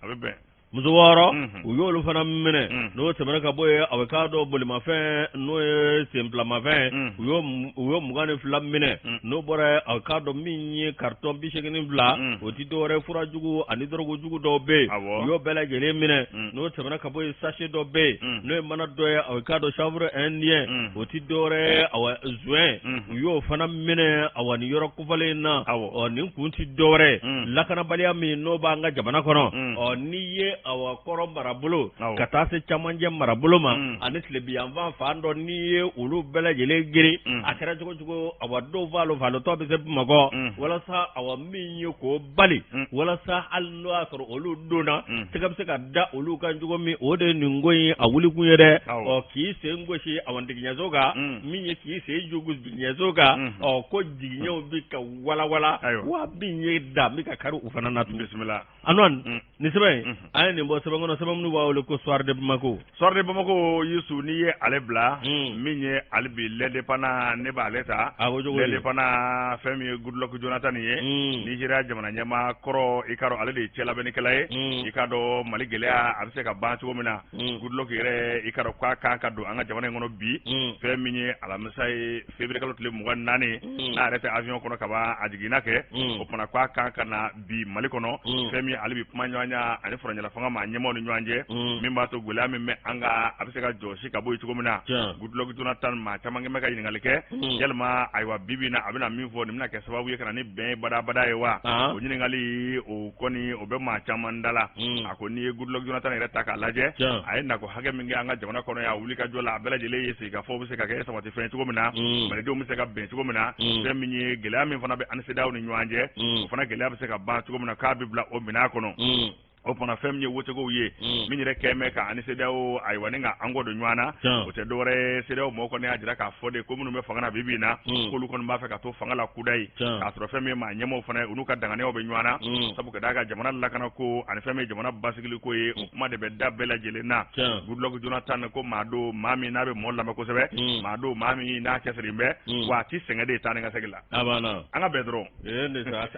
A bɛ bɛn. Muso 6, u y'olu fana minɛ. N'o tɛmɛna ka bɔ yen, a bɛ k'a dɔn bolimafɛn, n'o ye senfilamafɛn, u y'o 22 minɛ. N'o bɔra, a bɛ k'a dɔn min ye carton 82, o tɛ dɔwɛrɛ, fura jugu ani dɔrɔgu jugu dɔw bɛ yen, u y'o bɛɛ lajɛlen minɛ. N'o tɛmɛna ka bɔ yen, sachet dɔ bɛ yen, n'o ye mana dɔ ye, a bɛ k'a dɔn chanvre indien, o tɛ dɔwɛrɛ, awa joint, u y'o fana minɛ. Awa, nin yɔrɔ kofɔlen in na, ɔ, nin kun tɛ dɔwɛrɛ, lakanabaliya min n'o b'an ka jamana kɔnɔ. Ɔ, n'i ye awa kɔrɔn marabolo ka taa se camancɛ marabolo ma, ani tilebinyanfan fan dɔ, n'i ye olu bɛɛ lajɛlen girin, a kɛra cogo cogo, awa dɔw falo falotɔ bɛ se Bamakɔ, walasa awa min ye k'o bali, walasa hali n'o y'a sɔrɔ olu donna, tɛgɛ bɛ se ka da olu kan cogo min. O de ye nin ko in a wulikun ye dɛ. Ɔ, k'i sen gosi awa digiɲɛso kan, min ye k'i sen ju digiɲɛso kan, ɔ, ko jigiɲɛw bɛ ka walawala wa, min ye da bɛ ka kari u fana na tun. Bisimila. Antoine, nin sɛbɛn in, an An ye nin bɔ sɛbɛn kɔnɔ, sɛbɛn minnu b'a wele ko Soir de Bamako. Soir de Bamako, Yusu, n'i ye ale bila, min ye hali bi L'Indépendant, ne b'ale ta. A ko cogo di? L'Indépendant, fɛn min ye Goodluck Jonathan ye, Nigeria jamana ɲɛmaa kɔrɔ, i k'a dɔn ale de ye cɛlabɛnnikɛla ye. I k'a dɔn Mali gɛlɛya a bɛ se ka ban cogo min na, Goodluck yɛrɛ, i k'a dɔn k'a kan ka don an ka jamana in kɔnɔ bi, fɛn min ye alamisa ye, février kalo tile 24, n'a yɛrɛ tɛ avion kɔnɔ ka ban, a jiginna kɛ. O fana k'a kan ka na bi Mali kɔnɔ, fɛn min ale bi kuma ɲɔgɔnya ani furancɛla fanga maa ɲɛmaaw ni ɲɔgɔn cɛ, min b'a to gɛlɛya min bɛ an kan, a bɛ se ka jɔsi ka bɔ yen cogo min na. Goodluck Jonathan, maa caman kɛn bɛ ka ɲininkali kɛ, yalima ayiwa bi bi in na a bɛna min fɔ, nin bɛna kɛ sababu ye ka na ni bɛn ye badabada ye wa? O ɲininkali o kɔni o bɛ maa caman da la. A ko n'i ye Goodluck Jonathan yɛrɛ ta k'a lajɛ, a ye nako hakɛ min kɛ an ka jamana kɔnɔ yan wulikajɔ la, a bɛɛ lajɛlen ye sigikafɔ bɛ se ka kɛ sabati fɛn cogo min na, malidenw bɛ se ka bɛn cogo min na, fɛn min ye gɛlɛya min fana bɛ an ni CEDEAO ni ɲɔgɔn cɛ, o fana gɛlɛya bɛ se ka ban cogo min na, k'a bɛ bila o minɛn kɔnɔ. O fana fɛn min ye wotekow ye, min yɛrɛ kɛn bɛ ka ani CEDEAO ayiwa ni ka an kɔ don ɲɔgɔn na, o tɛ dɔwɛrɛ ye. CEDEAO mɔgɔw kɔni y'a jira k'a fɔ de ko minnu bɛ fanga na bi bi in na, k'olu kɔni b'a fɛ ka to fanga la kudayi, k'a sɔrɔ fɛn min ye maa ɲɛmaaw fana ye, u n'u ka danganiyaw bɛ ɲɔgɔn na, sabu ka d'a kan jamana lakana ko ani fɛn min ye jamana basigili ko ye, o kuma de bɛ da bɛɛ lajɛlen na. Goodluck Jonathan ko maa don, maa min n'a bɛ mɔɔ lamɛn kosɛbɛ, maa don, maa min n'a cɛsirilen bɛ, wa a ti sɛgɛn de taa ni ka segin la. A banna. An ka bɛn dɔrɔn.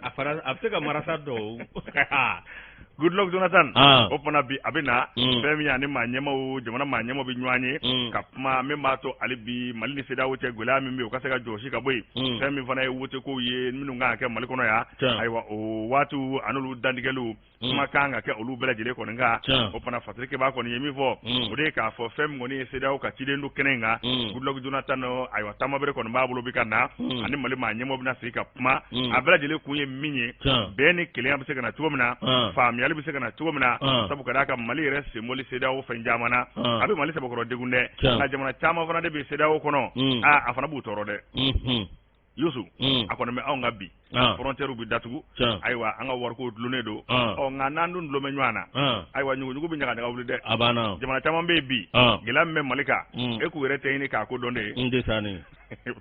A fana a bɛ se ka marasa dɔw. Goodluck Jonathan, o fana bi a bɛ na, fɛn min ani maa ɲɛmaaw, jamana maa ɲɛmaaw bɛ ɲɔgɔn ye ka kuma, min b'a to hali bi Mali ni CEDEAO cɛ gɛlɛya min bɛ yen, o ka se ka jɔsi ka bɔ yen. Fɛn min fana ye wotekow ye minnu kan ka kɛ Mali kɔnɔ yan, ayiwa o waatiw an'olu dantigɛliw, kuma kan ka kɛ olu bɛɛ lajɛlen kɔni kan. O fana Fasiri Keba kɔni ye min fɔ, o de ye k'a fɔ fɛn min kɔni ye CEDEAO ka ciden don kɛnɛ in kan, Goodluck Jonathan, ayiwa taamabere kɔni b'a bolo bi ka na, ani Mali maa ɲɛmaaw bɛna sigi ka kuma. A bɛɛ lajɛlen kun ye min ye, bɛn ni kelenya bɛ se ka na cogo min na, faamuyali bɛ se ka na cogo min na, sabu ka d'a kan Mali yɛrɛ senbɔli CEDEAO fɛn caman na, a bɛ Mali sɛbɛkɔrɔ degun dɛ, nka jamana caman fana de bɛ CEDEAO kɔnɔ, a fana b'u tɔɔrɔ dɛ. Yusu, a kɔni bɛ anw ka bi frontière bɛ datugu, ayiwa an ka wariko dulonnen don. Ɔ nka n'an dun dulon bɛ ɲɔgɔn na, ayiwa ɲuguɲugu bɛ ɲaga wuli dɛ. A banna. Jamana caman bɛ yen bi, gɛlɛya min bɛ Mali kan, e k'u yɛrɛ tɛ ɲini k'a ko dɔn de. N tɛ sa ni.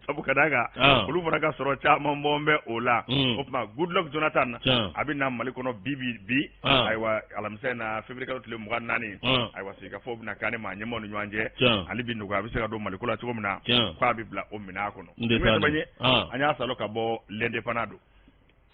Sabu ka d'a kan olu fana ka sɔrɔ caman bɔ bɛ o la. O tuma Goodluck Jonathan, a bɛ na Mali kɔnɔ bi bi bi, ayiwa alamisa in na, février kalo tile 24, ayiwa sigikafɔ bɛna kɛ ani maa ɲɛmaaw ni ɲɔgɔn cɛ, hali bi nɔgɔya bɛ se ka don Mali ko la cogo min na, k'a bɛ bila o minɛn kɔnɔ. An y'a sɔrɔ ka bɔ L'Indépendant don.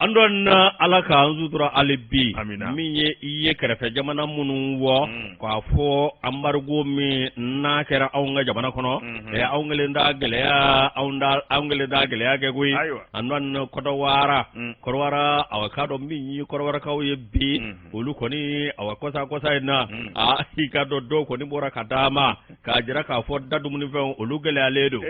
An dɔn Ala k'an sutura hali bi, min ye i ye kɛrɛfɛ jamana minnu wɔ k'a fɔ embargo min n'a kɛra anw ka jamana kɔnɔ, anw kelen t'a gɛlɛya, anw kelen t'a gɛlɛya kɛ koyi. An dɔn Kɔdɔwara, Kɔdɔwara, awa k'a dɔn min ye Kɔdɔwarakaw ye bi, olu kɔni awa kɔsa kɔsa in na, aa i k'a dɔn dɔw kɔni bɔra ka taama k'a jira k'a fɔ da dumunifɛnw olu gɛlɛyalen don.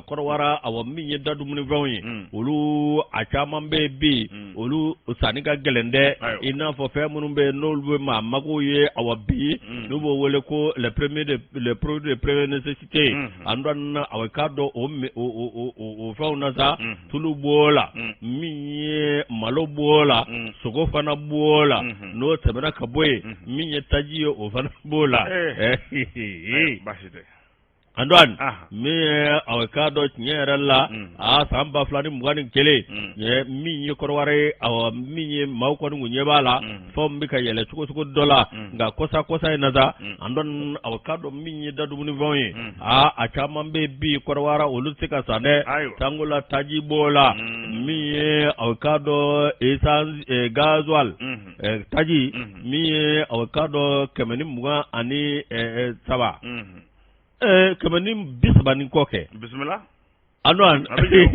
Kɔdɔwara, awa min ye da dumunifɛnw ye, olu a caman bɛ yen bi, olu sanni ka gɛlɛn dɛ, i n'a fɔ fɛn minnu bɛ yen n'olu bɛ maa mago ye, awa bi n'u b'o wele ko les premiers de les produits de première nécessité. An dɔn awa k'a dɔn o fɛnw na sa, tulu b'o la, min ye malo b'o la, sogo fana b'o la, n'o tɛmɛna ka bɔ yen, min ye taji ye, o fana b'o la. An dɔn min ye awa k'a dɔn tiɲɛ yɛrɛ la, a san 2021, min ye Kɔdɔwari ye, awa min ye maaw kɔni kun ɲɛ b'a la, fɛnw bɛ ka yɛlɛ cogo cogo dɔ la, nka kɔsa kɔsa in na sa, an dɔn awa k'a dɔn min ye da dumunifɛnw ye, aa a caman bɛ bi Kɔdɔwara, olu tɛ se ka san dɛ. Sango la taji b'o la, min ye awa k'a dɔn essence, gasoil, taji min ye awa k'a dɔn 123, 130 ni kɔ kɛ. Bisimila. An dɔn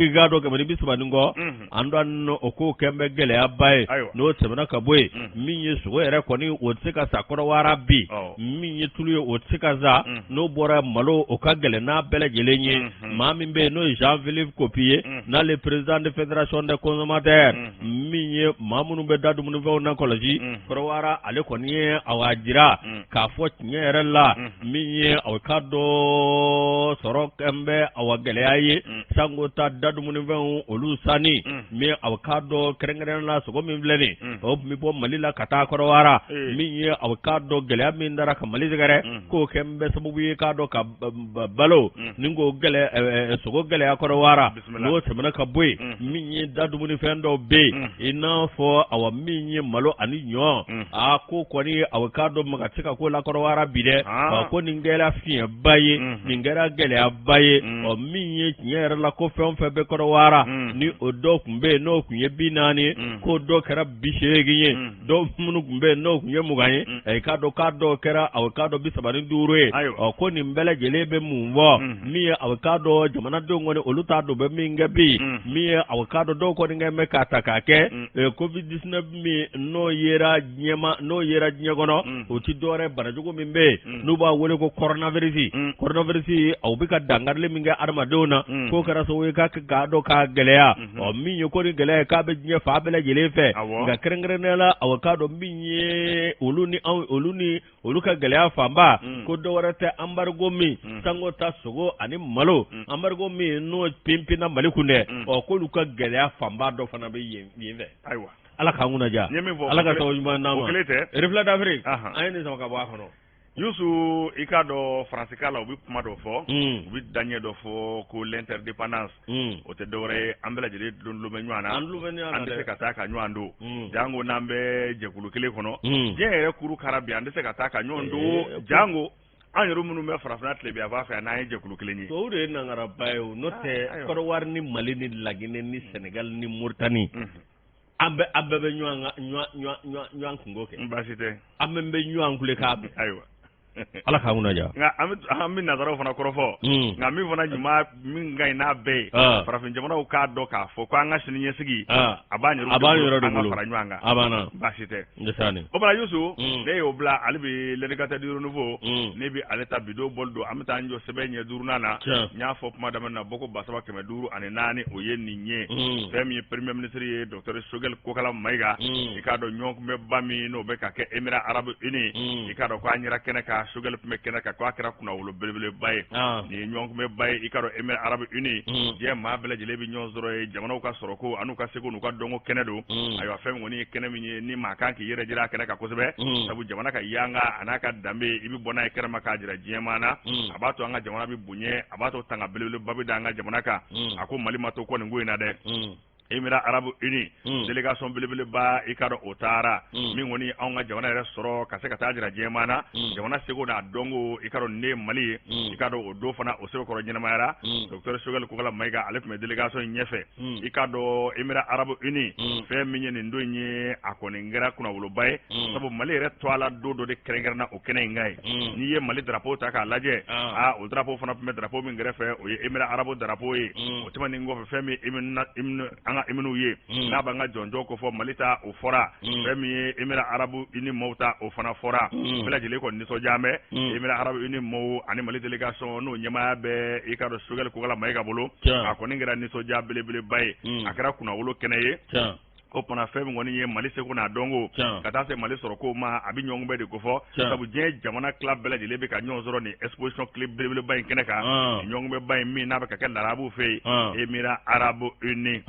i k'a dɔn 130 ni kɔ, an dɔn o ko kɛn bɛ gɛlɛyaba ye. N'o tɛmɛna ka bɔ yen, min ye sogo yɛrɛ kɔni, o tɛ se ka san Kɔdɔwara bi, min ye tulu ye, o tɛ se ka san, n'o bɔra malo, o ka gɛlɛn n'a bɛɛ lajɛlen ye. Maa min bɛ yen n'o ye Jean Philippe Kopi ye, n'ale président de fédération des consommateurs, min ye maa minnu bɛ da dumunifɛnw na kɔlɔsi Kɔdɔwara, ale kɔni ye a jira k'a fɔ tiɲɛ yɛrɛ la, min ye aw k'a dɔn sɔrɔ kɛn bɛ awa gɛlɛya ye. Sanko ta da dumunifɛnw olu sanni min aw k'a dɔn kɛrɛnkɛrɛnnen la sogo min filɛ nin o tun bɛ bɔ Mali la ka taa Kɔrɔwara min ye aw k'a dɔn gɛlɛya min dara ka Mali sɛgɛrɛ k'o kɛ bɛ sababu ye k'a dɔn ka balo ni k'o sogo gɛlɛya Kɔrɔwara n'o tɛmɛna ka bɔ yen min ye da dumunifɛn dɔw bɛ yen i n'a fɔ awa min ye malo ani ɲɔ a ko kɔni aw k'a dɔn maga tɛ se ka k'o la Kɔrɔwara bi dɛ ko nin kɛra fiɲɛba ye nin kɛra gɛlɛyaba ye ɔ min ye tiɲɛ yɛrɛ la ko fɛn o fɛn bɛ Kɔrɔwara ni o dɔw tun bɛ yen n'o tun ye 40 k'o dɔw kɛra 80 ye dɔw minnu tun bɛ yen n'o tun ye 20 ye i k'a dɔn k'a dɔw kɛra aw k'a dɔn 35 ye ɔ ko nin bɛɛ lajɛlen bɛ mun fɔ min ye aw k'a dɔn jamanadenw kɔni olu t'a dɔn bɛ min kɛ bi min ye aw k'a dɔn dɔw kɔni kɛ bɛ k'a ta k'a kɛ covid 19 min n'o yera diɲɛ n'o yera diɲɛ kɔnɔ o tɛ dɔwɛrɛ banajugu min bɛ yen n'u b'a wele ko coronavirus coronavirus o bɛ ka dankarili min kɛ adamadenw na k'o kɛra sababu ye k'a dɔn k'a gɛlɛya ɔ min ye ko ni gɛlɛya ye k'a bɛ diɲɛ fan bɛɛ lajɛlen fɛ nka kɛrɛnkɛrɛnnenya la aw k'a dɔn min ye olu ni anw olu ni olu ka gɛlɛya fanba ko dɔwɛrɛ tɛ embargo min sanko ta sogo ani malo embargo min n'o pinpinna Mali kun dɛ ɔ k'olu ka gɛlɛya fanba dɔ fana bɛ yen yen fɛ. Ayiwa. Ala k'an kunna diya. N ye min fɔ. Ala ka sababu ɲuman d'an ma. O kelen tɛ. Reflet d'Afrique. An ye nin sama ka bɔ a kɔnɔ. Yusu i k'a dɔn faransikan la u bɛ kuma dɔ fɔ. U bɛ daɲɛ dɔ fɔ ko l'interdépendance. O tɛ dɔwɛrɛ ye an bɛɛ lajɛlen dulon bɛ ɲɔgɔn na. An dulon bɛ ɲɔgɔn na dɛ. An tɛ se ka taa ka ɲɔgɔn to. Jango n'an bɛ jɛkulu kelen kɔnɔ. Diɲɛ yɛrɛ kuru kara bi an tɛ se ka taa ka ɲɔgɔn to jango an yɛrɛ minnu bɛ farafinna tilebinyanfan fɛ n'an ye jɛkulu kelen ye. O de ye nangaraba ye o n'o tɛ Kɔdiwari ni Mali ni Laginɛ ni Sɛnɛgali ni Moritani. An bɛɛ an bɛɛ bɛ ɲɔgɔn ɲɔgɔn kunko kɛ. Baasi tɛ. An bɛɛ bɛ ɲɔgɔn kule k'a bɛn. Ayiwa. Ala k'an kunna diya. Nka an bɛ nanzaraw fana kɔrɔfɔ. Nka min fana ɲuman min ka ɲi n'a bɛɛ ye. Farafin jamanaw k'a dɔn k'a fɔ ko an ka sini ɲɛsigi. A b'an yɛrɛ de bolo an ka fara ɲɔgɔn kan. A banna. Baasi tɛ. Ndesaani. O bala Yusu. Ne y'o bila hali bi l'indicateur du renouveau. Ne bɛ ale ta bi don bɔli don an bɛ taa an jɔ sɛbɛn ɲɛ duurunan na. N y'a fɔ kuma daminɛ na bɔko 3504 o ye nin ye. Fɛn min ye premier ministre ye docteur Choguel Kokala Mayiga. I k'a dɔn ɲɔgɔnkunbɛnba min n'o bɛ ka kɛ Émirats Arabes Unis. I k'a dɔn k'an yɛrɛ kɛnɛ kan Choguel tun bɛ kɛnɛ kan k'a kɛra kunnawolo belebeleba ye. Nin ye ɲɔgɔnkunbɛnba ye i k'a dɔn Émirats Arabes Unis. Diɲɛ maa bɛɛ lajɛlen bɛ ɲɔgɔn sɔrɔ yen jamanaw ka sɔrɔko an'u ka seko n'u ka dɔnko kɛnɛ don. Ayiwa fɛn min kɔni ye kɛnɛ min ye ni maa kan k'i yɛrɛ jira a kɛnɛ kan kosɛbɛ. Sabu jamana ka yanga a n'a ka danbe i bɛ bɔ n'a ye kɛnɛma k'a jira diɲɛmaa na. A b'a to an ka jamana bɛ bonya a b'a to tanga belebeleba bɛ da an ka jamana kan. A ko Mali ma to kɔ nin ko in na dɛ. Émirats Arabes Unis délégation belebeleba i k'a dɔn o taara min kɔni anw ka jamana yɛrɛ sɔrɔ ka se ka taa jira diɲɛmaa na jamana seko n'a dɔnko i k'a dɔn ne ye Mali ye i k'a dɔn o don fana o sɛbɛkɔrɔ ɲɛnamayara docteur Choguel Kokala Mayiga ale tun bɛ délégation in ɲɛfɛ i k'a dɔn Émirats Arabes Unis fɛn min ye nin don in ye a kɔni kɛra kunnawoloba ye sabu Mali yɛrɛ tɔgɔla don dɔ de kɛrɛnkɛrɛnna o kɛnɛ in kan yen n'i ye Mali drapeau ta k'a lajɛ aa o drapeau fana tun bɛ drapeau min kɛrɛfɛ o ye Émirats Arabes drapeau ye o tɛmɛnen kɔfɛ fɛn min ye an ka hymne ye n'a b'an ka jɔnjɔn ko fɔ Mali ta o fɔra fɛn min ye Émirats Arabes Unis maaw ta o fana fɔra bɛɛ lajɛlen kɔni nisɔndiya bɛ Émirats Arabes Unis maaw ani Mali délégation n'o ɲɛmaaya bɛ i k'a dɔn Choguel Kokala Mayiga bolo a kɔni kɛra nisɔndiya belebeleba ye a kɛra kunnawolo kɛnɛ ye o fana fɛn min kɔni ye Mali seko n'a dɔnko ka taa se Mali sɔrɔko ma a bɛ ɲɔgɔnkunbɛn de kofɔ sabu diɲɛ jamana tila bɛɛ lajɛlen bɛ ka ɲɔgɔn sɔrɔ nin exposition clé belebeleba in kɛnɛ kan nin ɲɔgɔnkunbɛnba in min n'a bɛ ka kɛ larabuw fɛ yen Émirats Arabes Unis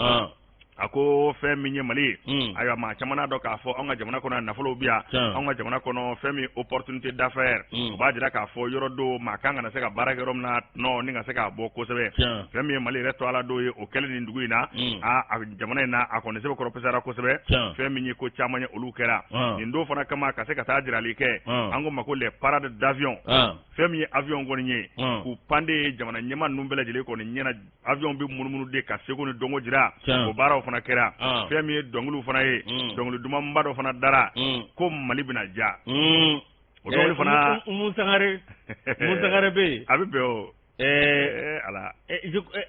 a ko fɛn min ye Mali ye ayiwa maa caman n'a dɔn k'a fɔ anw ka jamana kɔnɔ nafolow bɛ yan anw ka jamana kɔnɔ fɛn min opportunité d'affaires o b'a jira k'a fɔ yɔrɔ don maa kan ka na se ka baara kɛ yɔrɔ min na tɔnɔ ni ka se k'a bɔ kosɛbɛ fɛn min ye Mali yɛrɛ tɔgɔla don ye o kɛlen nin dugu in na a jamana in na a kɔni sɛbɛkɔrɔ pɛsɛra kosɛbɛ fɛn min ye ko caman ye olu kɛra nin don fana kama ka se ka taa jirali kɛ an ko ma ko les parades d'avion fɛn min ye avion kɔni ye k'u pande jamana ɲɛmaa ninnu bɛɛ lajɛlen kɔni ɲɛna avion bɛ munumunu de ka seko ni dɔnko jira o baaraw fana kɛra fɛn min ye dɔnkiliw fana ye dɔnkili dumanba dɔ fana dara ko Mali bɛna diya o dɔnkili fana Umu Sangare Umu Sangare bɛ yen a bɛ bɛn o ala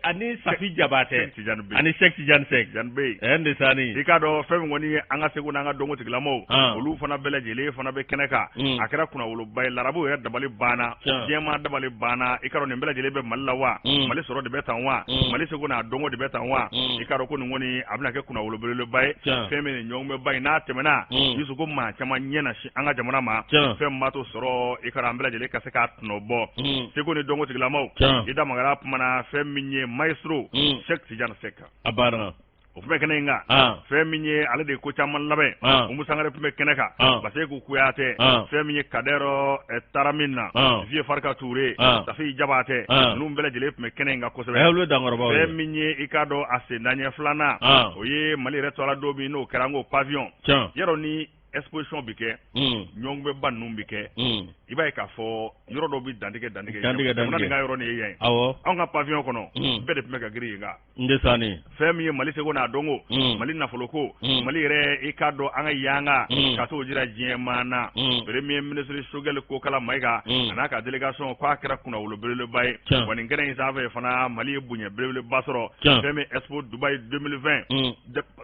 ani Safi Jabatɛ ani Sɛki Tijani Sɛki Ndesani i k'a dɔn fɛn min kɔni ye an ka seko n'an ka dɔnko tigilamɔgɔw olu fana bɛɛ lajɛlen fana bɛ kɛnɛ kan a kɛra kunnawoloba ye larabuw yɛrɛ dabali banna diɲɛmaa dabali banna i k'a dɔn nin bɛɛ lajɛlen bɛ Mali la wa Mali sɔrɔ de bɛ tan wa Mali seko n'a dɔnko de bɛ tan wa i k'a dɔn ko nin kɔni a bɛna kɛ kunnawolo belebeleba ye fɛn min nin ɲɔgɔnkunbɛnba in n'a tɛmɛna Yusu ko maa caman ɲɛ na sin an ka jamana ma fɛn min b'a to sɔrɔ i k'a dɔn an bɛɛ lajɛlen ka se k'a tɔnɔ bɔ seko ni dɔnko tigilamɔgɔw I da magara kuma na fɛn min ye maestro Cheikh Tidiane Seck. A banna. O tun bɛ kɛnɛ in kan. Fɛn min ye ale de ye ko caman labɛn. Umu Sangare tun bɛ kɛnɛ kan. Baseku Kuyatɛ. Fɛn min ye Kadɛrɔ Taramina. Vieux Farka Ture. Safi Jabatɛ. Ninnu bɛɛ lajɛlen tun bɛ kɛnɛ in kan kosɛbɛ. Olu ye dankɔrɔbaw ye. Fɛn min ye i k'a dɔn a sendaɲɛ filanan. O ye Mali yɛrɛ tɔgɔla don min n'o kɛra an ko pavillon. Yɔrɔ ni exposition bɛ kɛ. Ɲɔgɔnkunbɛnba ninnu bɛ kɛ. I b'a ye k'a fɔ yɔrɔ dɔw bɛ dantigɛ dantigɛ. Jamana nin ka yɔrɔ nin ye yan ye. Anw ka pavillon kɔnɔ. Bɛɛ de tun bɛ ka girin yen kan. Ndesani. Fɛn min ye Mali seko n'a dɔnko. Mali nafoloko. Mali yɛrɛ i k'a dɔn an ka yanga. Ka t'o jira diɲɛ maa na. Premier ministre Choguel Kokala Maïga. A n'a ka délégation k'a kɛra kunnawolo belebeleba ye. Wa nin kɛnɛ in sanfɛ fana Mali ye bonya belebeleba sɔrɔ. Fɛn min Expo Dubaï 2020.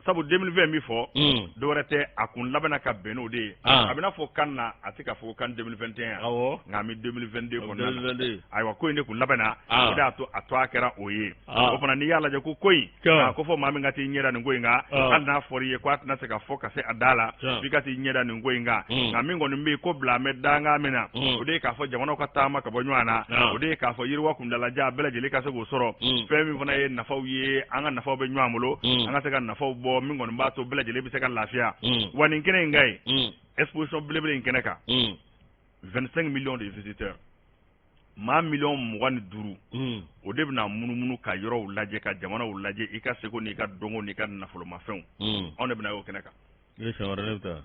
Sabu 2020 min fɔ. Dɔwɛrɛ tɛ a kun labɛnna ka bɛn n'o de ye. A bɛna fɔ CAN na a tɛ ka fɔ CAN 2021. Awɔ. Nka an bɛ 2022 kɔnɔna na. Ayiwa ko in de kun labɛnna. O de y'a to a to a kɛra o ye. O fana n'i y'a lajɛ ko ko in. K'a ko fɔ maa min ka t'i ɲɛ da nin ko in kan. Hali n'a fɔra i ye ko a tɛna se ka fɔ ka se a da la. F'i ka t'i ɲɛ da nin ko in kan. Nka min kɔni bɛ yen ko bila an bɛ dankan min na. O de ye k'a fɔ jamanaw ka taama ka bɔ ɲɔgɔn na. O de ye k'a fɔ yiriwa kuntaalajan bɛɛ lajɛlen ka se k'o sɔrɔ. Fɛn min fana ye nafaw ye an ka nafaw bɛ ɲɔgɔn bolo. An ka se ka nafaw bɔ min kɔni b'a to bɛɛ lajɛlen bɛ se ka lafiya. Wa nin kɛnɛ in kan yen. Exposition belebele in kɛnɛ kan. 25 millions de visiteurs. Maa miliyɔn 25 o de bɛna munumunu ka yɔrɔw lajɛ ka jamanaw lajɛ i ka seko n'i ka dɔnko n'i ka nafolomafɛnw. Anw de bɛna y'o kɛnɛ kan. Siɲɛ wɛrɛ ne bɛ taa.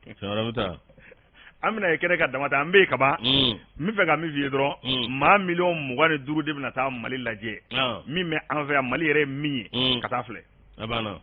Siɲɛ wɛrɛ n bɛ taa. An bɛna ye kɛnɛ kan dama tɛ an bɛ yen kaban. N bɛ fɛ ka min f'i ye dɔrɔn. Maa miliyɔn 25 de bɛna taa Mali lajɛ. Min bɛ an fɛ yan Mali yɛrɛ ye min ye. Ka taa filɛ. A banna.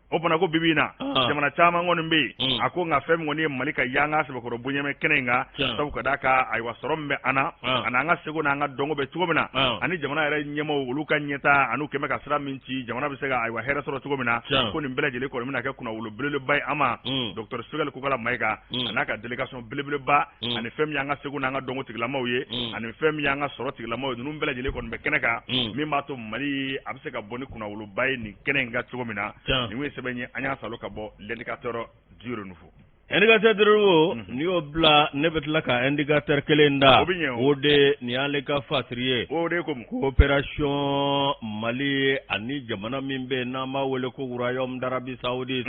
O fana ko bibi in na jamana caman kɔni bɛ yen a ko nka fɛn min kɔni ye Mali ka yanga sɛbɛkɔrɔ bonya bɛ kɛnɛ in kan sabu ka d'a kan ayiwa sɔrɔ min bɛ an na ani an ka seko n'an ka dɔnko bɛ cogo min na ani jamana yɛrɛ ɲɛmaaw olu ka ɲɛtaa ani u kɛmɛ ka sira min ci jamana bɛ se ka ayiwa hɛrɛ sɔrɔ cogo min na ko nin bɛɛ lajɛlen kɔni bɛna kɛ kunnawolo belebeleba ye an ma docteur Choguel Kokala Maïga a n'a ka délégation belebeleba ani fɛn min y'an ka seko n'an ka dɔnko tigilamaw ye ani fɛn min y'an ka sɔrɔ tigilamaw ye ninnu bɛɛ lajɛlen kɔni bɛ kɛnɛ kan min b'a to Mali a bɛ se ka bɔ ni kunnawoloba ye nin kɛnɛ in kan cogo min na. Nin ye sɛbɛn ye an y'a salo ka bɔ l'indicateur du renouveau. Indicateur du renouveau n'i y'o bila ne bɛ tila ka indicateur kelen da o de nin y'ale ka fasiri ye. O de ko coopération Mali ani jamana min bɛ yen n'an b'a wele ko royaume d'Arabie Saoudite.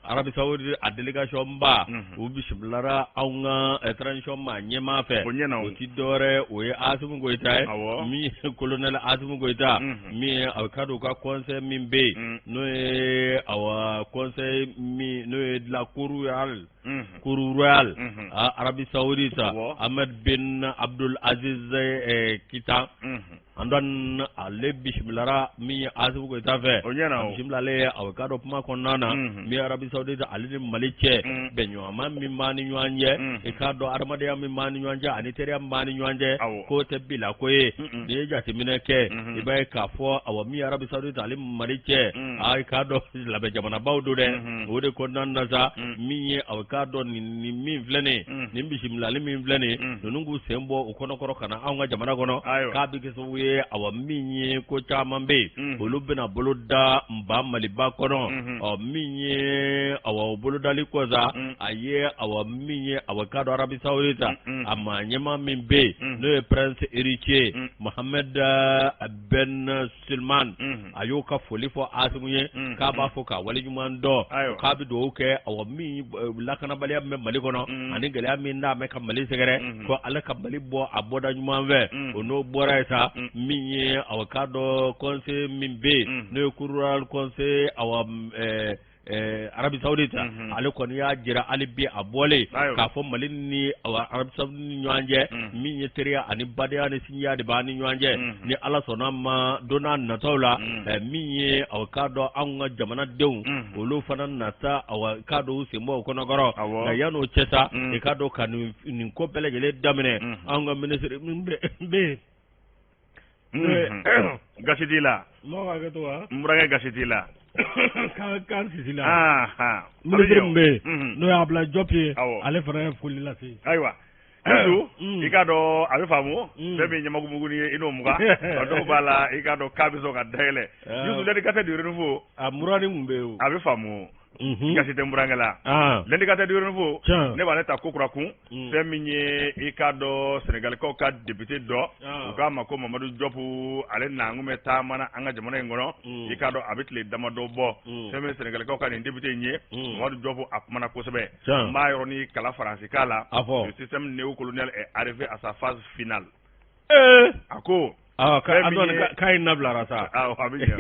Arabie Saoudite a délégation ba u bisimilara anw ka transition maa ɲɛmaa fɛ o ti dɔwɛrɛ o ye Asimi Goyita ye min ye colonel Asimi Goyita min ye a ka dɔn u ka conseil min bɛ yen n'o ye awa conseil min n'o ye de la cour royale cour royale Arabie Saoudite Ahmed bin Abdul Aziz Kita an dɔn ale bisimilara min ye Asimi Goyita fɛ o ɲɛna a bisimilalen a ka dɔn kuma kɔnɔna na min ye Arabie Saoudite ale ni Mali cɛ bɛnɲɔgɔnma min b'an ni ɲɔgɔn cɛ i k'a dɔn adamadenya min b'an ni ɲɔgɔn cɛ ani teriya min b'an ni ɲɔgɔn cɛ k'o tɛ bila ko ye n'i ye jateminɛ kɛ i b'a ye k'a fɔ awa min ye Arabie Saoudite ale ni Mali cɛ aa i k'a dɔn silamɛ jamanabaw don dɛ o de kɔnɔna na sa min ye a k'a dɔn nin min filɛ nin ye nin bisimilali min filɛ nin ye ninnu k'u sen bɔ u kɔnɔkɔrɔ ka na anw ka jamana kɔnɔ k'a bɛ kɛ sababu ye awa min ye ko caman bɛ yen olu bɛna bolo da nba Maliba kɔnɔ ɔ min ye awa o bolodali kɔ sa a ye awa min ye awa k'a dɔn Arabie Saoudite a maa ɲɛmaa min bɛ yen n'o ye prince héritier Mohamed Ben Salman a y'o ka foli fɔ Asimi ye k'a b'a fo k'a waleɲuman dɔn k'a bɛ dugawu kɛ awa min lakanabaliya min bɛ Mali kɔnɔ ani gɛlɛya min n'a bɛ ka Mali sɛgɛrɛ ko Ala ka Mali bɔ a bɔda ɲuman fɛ o n'o bɔra yen sa min ye awa k'a dɔn conseil min bɛ yen n'o ye cour royale conseil awa Arabie Saoudite ale kɔni y'a jira hali bi a bɔlen k'a fɔ Mali ni Arabie Saoudite ni ɲɔgɔn cɛ min ye teriya ani badenya ni sinjiya de b'an ni ɲɔgɔn cɛ ni Ala sɔnna ma don n'a nataw la min ye aw k'a dɔn anw ka jamanadenw olu fana nata aw k'a dɔn u sen bɔ u kɔnɔkɔrɔ nka yann'o cɛ sa i k'a dɔn ka nin ko bɛɛ lajɛlen daminɛ anw ka minisiri min bɛ yen gasi t'i la n burankɛ gasi t'i la kan sisi la minisiri min bɛ yen n'o ye Abdoulaye Diop ye ale fana ye foli lase ayiwa i k'a dɔn a bɛ faamu fɛn min ɲamakumugu ye i n'o mugan a dɔw b'a la i k'a dɔn k'a bɛ sɔn ka dayɛlɛ Youssou l'indicateur du renouveau a murani mun bɛ yen a bɛ faamu. Gasi tɛ n burankɛ la L'indicateur du renouveau ne b'ale ta ko kura kun fɛn min ye i k'a dɔn Senegalikaw ka député dɔ u k'a ma ko Mamadu Jɔpu ale nakun bɛ taama na an ka jamana in kɔnɔ i k'a dɔn a bɛ tile damadɔ bɔ fɛn min ye Senegalikaw ka nin député in ye Mamadu Jɔpu a kumana kosɛbɛ n b'a yɔrɔnin kalan faransikan la le système néocolonial est arrivé à sa phase finale a ko k'a ye nabilara sa a bɛ ɲɛ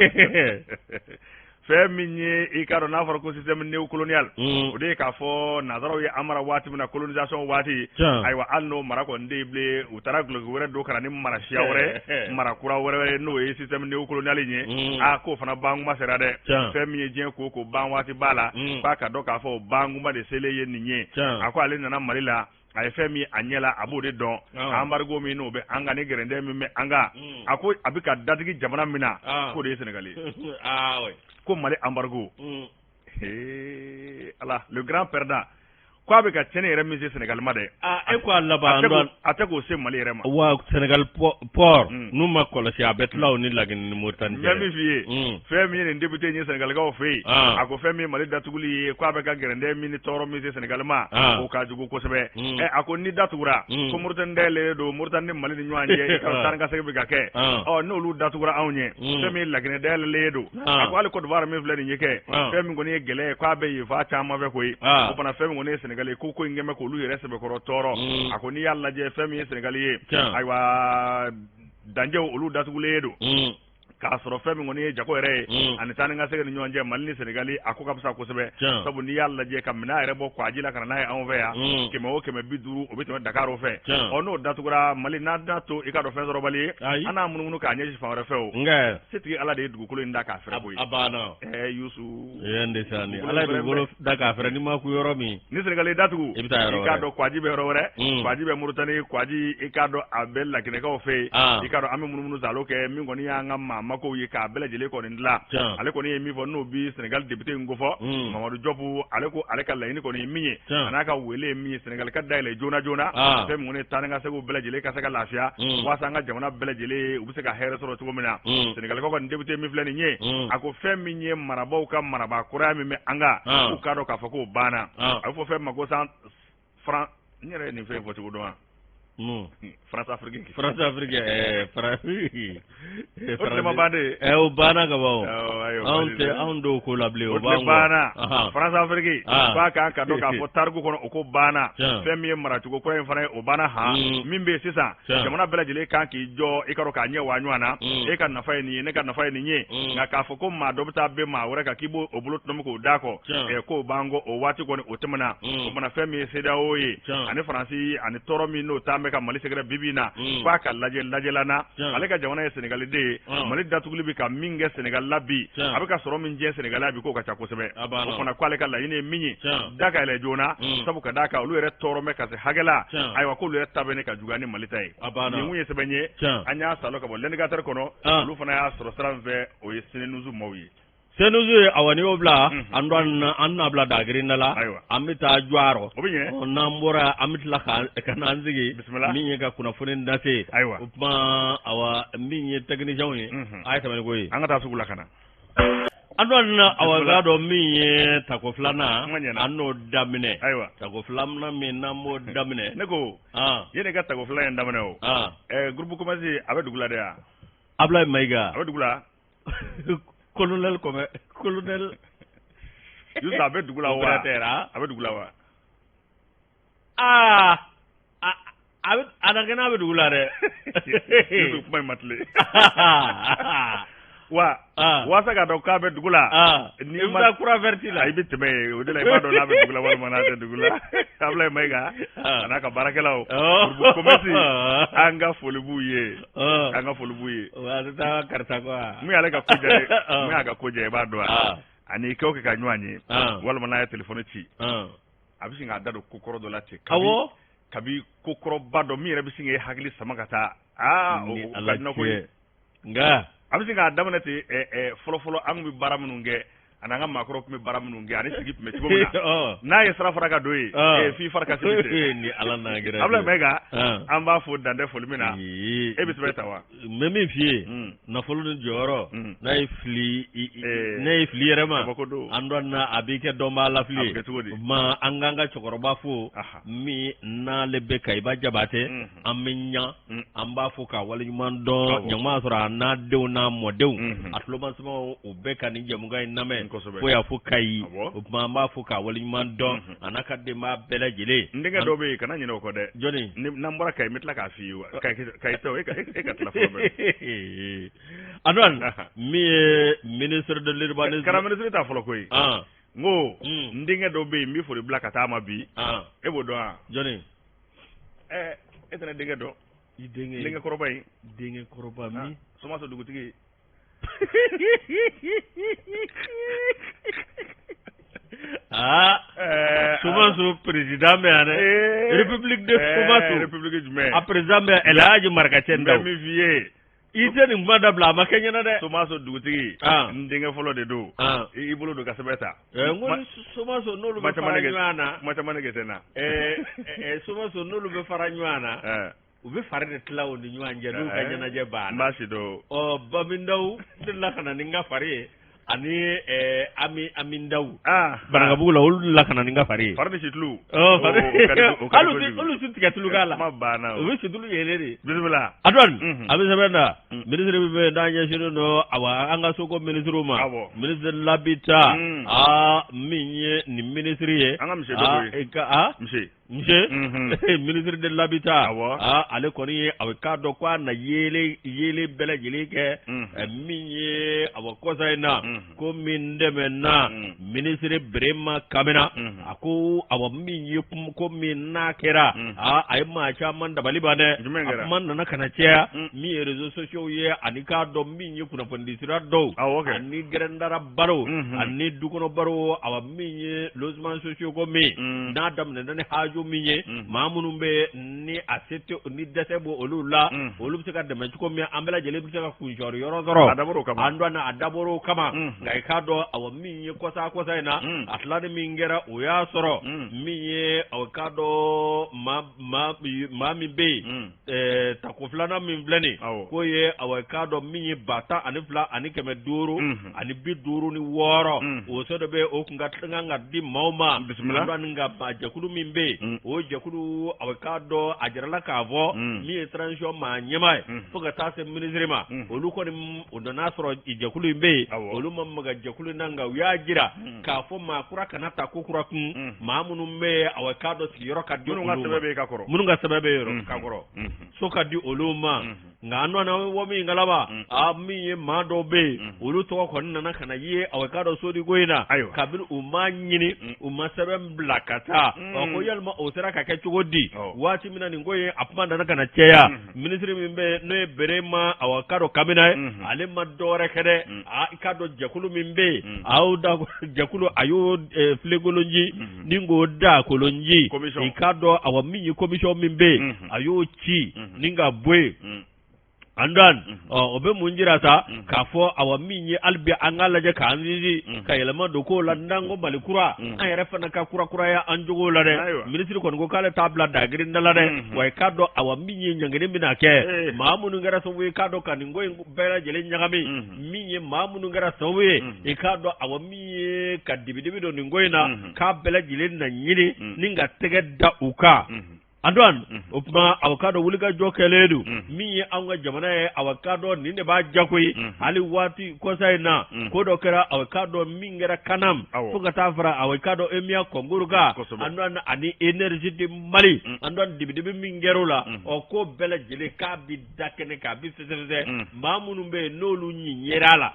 fɛn min ye i k'a dɔn n'a fɔra ko système néocolonial o de ye k'a fɔ nanzaraw ye an mara waati min na colonisation waati ayiwa hali n'o mara kɔni tɛ yen bilen u taara duloki wɛrɛ don ka na ni mara siya wɛrɛ mara kura wɛrɛ n'o ye système néocolonial in ye aa k'o fana bankuma sera dɛ fɛn min ye diɲɛ ko ko ban waati b'a la k'a ka dɔn k'a fɔ o bankuma de selen ye nin ye a ko ale nana Mali la a ye fɛn min a ɲɛ la a b'o de dɔn embargo min n'o bɛ an kan ni gɛrɛntɛ min bɛ an kan a ko a bɛ ka dadigi jamana min na k'o de ye Sénégal ye ko Mali embargo ala le grand perdant ko a bɛ ka tiɲɛni yɛrɛ min se Sénégal ma dɛ e ko a laban a tɛ k'o se Mali yɛrɛ ma wa Sénégal port n'u ma kɔlɔsi a bɛ tila o ni Laginɛ ni Mauritanie cɛ n bɛ min f'i ye fɛn min ye nin député in ye Sénégalikaw fɛ yen a ko fɛn min ye Mali datuguli ye k'a bɛ ka gɛrɛntɛ min ni tɔɔrɔ min se Sénégal ma o ka jugu kosɛbɛ ɛ a ko ni datugura ko Mauritanie dayɛlɛlen don Mauritanie ni Mali ni ɲɔgɔn cɛ taa ni ka segin bɛ ka kɛ ɔ n'olu datugura anw ɲɛ fɛn min ye Laginɛ dayɛlɛlen don a ko hali Côte d'Ivoire min filɛ nin ye kɛ fɛn min kɔni ye gɛlɛya ye k'a bɛ yen f'a caman fɛ koyi o fana fɛn min kɔni ye Sénégal ye ko ko in kɛlen bɛ k'olu yɛrɛ sɛbɛkɔrɔ tɔɔrɔ a ko n'i y'a lajɛ fɛn min ye Sénégal ye ayiwa danjɛw olu datugulen don k'a sɔrɔ fɛn min kɔni ye jago yɛrɛ ye ani taa ni ka segin ni ɲɔgɔn cɛ Mali ni Sénégal a ko ka fisa kosɛbɛ sabu n'i y'a lajɛ ka minɛn yɛrɛ bɔ kwaji la ka na n'a ye anw fɛ yan 100 o 150 o bɛ tɛmɛ Dakar o fɛ ɔ n'o datugura Mali n'a tɛna to i k'a dɔn fɛn sɔrɔbali ye an n'a munumunu k'a ɲɛsin fan wɛrɛ fɛ o setigi Ala de ye dugukolo in da k'a fɛrɛ koyi a banna Yusu ala ye dugukolo da k'a fɛrɛ n'i ma kun yɔrɔ min ni Sénégal datugu i bɛ taa yɔrɔ i k'a dɔn kwaji bɛ yɔrɔ wɛrɛ kwaji bɛ Mauritanie kwaji i k'a dɔn a bɛ Laginɛkaw fɛ yen i k'a dɔn an bɛ munumunu saalo kɛ min kɔni y'an ka maa makow ye k'a bɛɛ lajɛlen kɔni dilan ale kɔni ye min fɔ n'o bi Sénégal député in kofɔ Mamadu Jɔpu ale ko ale ka laɲini kɔni ye min ye a n'a ka wele ye min ye Sénégal ka dayɛlɛ joona joona fɛn min kɔni ye taa ni ka seginw bɛɛ lajɛlen ka se ka lafiya walasa an ka jamana bɛɛ lajɛlen u bɛ se ka hɛrɛ sɔrɔ cogo min na Sénégalikaw ka nin député min filɛ nin ye a ko fɛn min ye marabaaw ka marabaa kɔrɔya min bɛ an kan k'u k'a dɔn k'a fɔ k'o banna a bɛ fɔ fɛn min ma ko san faran n yɛrɛ ye nin fɛn in fɔ cogo dɔn wa France Afrique France Afrique o tile ma ban de o banna ka ban anw tɛ anw t'o ko la bilen o tile banna France Afrique k'a kan ka dɔn k'a fɔ tariku kɔnɔ o ko banna fɛn min ye maracogo kura in fana ye o banna han min bɛ yen sisan jamana bɛɛ lajɛlen kan k'i jɔ i ka dɔn k'a ɲɛ waa ɲɔgɔn na e ka nafa ye nin ye ne ka nafa ye nin ye nka k'a fɔ ko maa dɔ bɛ taa bin maa wɛrɛ kan k'i b'o bolo tɔnɔmi k'o d'a kɔ k'o b'an kɔ o waati kɔni o tɛmɛna o mana fɛn min ye CEDEAO ye ani Faransi ani tɔɔrɔ min n'o taa bɛ ka Mali sɛgɛrɛ bi bi in na k'a ka lajɛ lajɛlan na ale ka jamana ye Senegali de ye Mali datuguli bɛ ka min kɛ Senegali la bi a bɛ ka sɔrɔ min tiɲɛ Senegali la bi k'o ka ca kosɛbɛ o fana k'ale ka laɲini ye min ye da ka yɛlɛ joona sabu ka d'a kan olu yɛrɛ tɔɔrɔ bɛ ka se hakɛ la ayiwa k'olu yɛrɛ ta bɛ ne ka juguya ni Mali ta ye nin kun ye sɛbɛn ye an y'a salo ka bɔ L'Indicateur kɔnɔ olu fana y'a sɔrɔ sira min fɛ o ye Senenews maaw ye Senenews ye awa n'i y'o bila an an n'a bila dagirinda la an bɛ taa jɔ a rɔ n'an bɔra an bɛ tila ka na an sigi min ye ka kunnafoni lase ayiwa o tuma awa min ye technicienw ye a ye tɛmɛ ni ko ye an ka taa sugu la ka na an dɔn awa k'a dɔn min ye tako filanan an n'o daminɛ ayiwa tako filanan min n'an b'o daminɛ ne ko yanni ka tako filanan in daminɛ o groupe commerce a bɛ dugu la de yan Ablaye Mayiga a bɛ dugu la colonel colonel Yusu a bɛ dugu la wa a bɛ dugu la wa aa a bɛ a na kɛ n'a bɛ dugu la dɛ Yusu kuma in ma tilen wa waasa k'a dɔn k'a bɛ dugu la n'i ma taa croix verte la i bɛ tɛmɛ yen o de la i b'a dɔn n'a bɛ dugu la walima n'a tɛ dugu la Ablaye Mayiga a n'a ka baarakɛlaw groupe commerce an ka foli b'u ye an ka foli b'u ye a tɛ taa karisa kɔ mun y'ale ka ko diya mun y'a ka ko diya i b'a dɔn wa ani kɛ o kɛ ka ɲɔgɔn ye walima n'a ye telefɔni ci a bɛ sin k'a da don ko kɔrɔ dɔ la ten awɔ kabi ko kɔrɔba dɔ min yɛrɛ bɛ sin k'e hakili sama ka taa aa o ka di koyi nka a bɛ sin k'a daminɛ ten fɔlɔ fɔlɔ an tun bɛ baara minnu kɛ Ani an ka maakɔrɔw tun bɛ baara minnu kɛ ani sigi tun bɛ cogo min na, n'a ye sira fara ka don yen, f'i fari ka sigi. Ni Ala n'a kira. Abulayi Mayiga, an b'a fo dan tɛ foli min na. E bɛ sɛbɛn ta wa? N bɛ min f'i ye, nafolo ni jɔyɔrɔ, n'a ye fili, n'a ye fili yɛrɛ ma, an dɔn na a b'i kɛ dɔnbaa lafili ye. A bɛ kɛ cogo di? Ma an k'an ka cɛkɔrɔba fo min n'ale bɛ Kayiba Jabatɛ, an bɛ ɲa, an b'a fo k'a waleɲuman dɔn. Ɲama sɔrɔ a n'a denw n'a mɔdenw, a tulomasamaw, u bɛɛ ka nin jɛmukan in lamɛn fo yan fo Kayi. O tuma an b'a fo k'a waleɲuman dɔn, a n'a ka denbaya bɛɛ lajɛlen. N denkɛ dɔ bɛ yen, kana ɲinɛ o kɔ dɛ. Jɔnni? N'an bɔra Kayi, n bɛ tila k'a f'i ye. Kayi tɛ o, e ka tila fɔlɔ. Antoine, min ye ministre de l'urbanisme. Kɛra ministre ta fɔlɔ koyi. N ko n denkɛ dɔ bɛ yen, n bɛ foli bila ka taa a ma bi. E b'o dɔn wa? Jɔnni? E tɛ ne denkɛ dɔn. I denkɛ? Denkɛ kɔrɔba in. Denkɛ kɔrɔba min? Somaso dugutigi. Aa, Somaso président bɛ yan dɛ. République de Somaso. République jumɛn? A président bɛ yan, Elhaji Marikacɛ Ndaw. N bɛ min f'i ye. I tɛ nin kuma dabila, a ma kɛ ɲɛna dɛ. Somaso dugutigi. N denkɛ fɔlɔ de don. I bolo don ka sɛbɛn ta. N ko Somaso n'olu bɛ fara ɲɔgɔn na. Kuma caman nege tɛ n na. Somaso n'olu bɛ fara ɲɔgɔn na. U bɛ fari de tila u ni ɲɔgɔn cɛ n'u ka ɲɛnajɛ banna. N b'a si dɔn. Ɔ, Bamindaw delila ka na ni n ka fari ye. Ani Ami Ndaw. Banankabugu la, olu delila ka na ni n ka fari ye. Fari ni situlu. Olu si tigɛ tulu k'a la. Kuma banna. U bɛ situlu yɛlɛ de. Bisimila. Antoine, a bɛ sɛbɛn da. Minisiri min bɛ yen n'a ɲɛsinnen don awa an ka soko minisiriw ma. Ministre de l'habitat. Aa, min ye nin minisiri ye. An ka monsieur dɔ koyi. Monsieur. Monsieur, ministre de l'habitat, ale kɔni ye a k'a dɔn ko a na yeelen bɛɛ lajɛlen kɛ min ye awa kɔsa in na ko min dɛmɛna ministre Berema Kamina, a ko awa min ye ko min n'a kɛra, a ye maa caman dabali ban dɛ. A kuma nana ka na caya min ye réseaux sociaux ye ani k'a dɔn min ye kunnafonidi sira dɔw ani gɛrɛndara baro ani dukɔnɔ baro, awa min ye logement sociaux ko min n'a daminɛna ni haju min ye, maa minnu bɛ ni a se tɛ ni dɛsɛ b'o olu la, olu bɛ se ka dɛmɛ cogo min, an bɛɛ lajɛlen bɛ se ka kuncɔri yɔrɔ sɔrɔ. A dabɔra o kama. An dɔn a dabɔra o kama. Nka i k'a dɔn awa min ye kɔsa in na, a tilali min kɛra, o y'a sɔrɔ min ye awa k'a dɔn maa min bɛ yen, tako filanan min filɛ nin, k'o ye awa k'a dɔn min ye 12,556, o so de bɛ o kun ka kan ka di maaw ma. Bisimila. An ka ba jɛkulu min bɛ yen, o jɛkulu awa k'a dɔn a jirala k'a fɔ min ye transition maa ɲɛmaa ye fo ka taa se minisiri ma, olu kɔni o nana sɔrɔ jɛkulu in bɛ yen, olu ma maga jɛkulu in na, nka u y'a jira k'a fɔ maa kura kana ta ko kura kun, maa minnu bɛ yen awa k'a dɔn sigiyɔrɔ ka di olu ma, minnu ka sɛbɛn bɛ yen ka kɔrɔ, so ka di olu ma. Nka an nana wɔ min kalama, a min ye maa dɔw bɛ yen, olu tɔgɔ kɔni nana ka na ye awa k'a dɔn sodiko in na, kabini u ma ɲini, u ma sɛbɛn bila ka taa. Ɔ, ko yalima o sera ka kɛ cogo di? Waati min na nin ko in a kuma nana ka na caya, minisiri min bɛ yen n'o ye Berema awa k'a dɔn Kamina ye, ale ma dɔwɛrɛ kɛ dɛ, a i k'a dɔn jɛkulu min bɛ yen, aw da jɛkulu a y'o filenkolonci ni k'o da kolonci, i k'a dɔn awa min ye commission min bɛ yen, a y'o ci ni ka bɔ yen. Antoine, o bɛ mun jira sa? K'a fɔ awa min ye hali bi an k'a lajɛ k'an sinsin ka yɛlɛma don kow la, n'an ko Mali kura, an yɛrɛ fana ka kurakuraya an jogo la dɛ. Minisiri kɔni ko k'ale t'a bila dagirinda la dɛ, wa i k'a dɔn awa min ye ɲangini bɛna kɛ maa minnu kɛra sababu ye k'a dɔn ka nin ko in bɛɛ lajɛlen ɲagami, min ye maa minnu kɛra sababu ye i k'a dɔn awa min ye ka dibidibi don nin ko in na, k'a bɛɛ lajɛlen na ɲini ni ka tɛgɛ da u kan. Antoine, o tuma aw k'a dɔn wulikajɔ kɛlen don min ye anw ka jamana ye, aw k'a dɔn nin de b'a jago ye. Hali waati kɔsa in na, ko dɔ kɛra aw k'a dɔn min kɛra Kanam, fo ka taa fara aw k'a dɔn EMIA concours kan, Antoine, ani énergie de Mali, Antoine, dibidibi min kɛra o la, ɔ ko bɛɛ lajɛlen k'a bi da kɛnɛ k'a bi fɛsɛfɛsɛ, maa minnu bɛ yen n'olu ɲin yera a la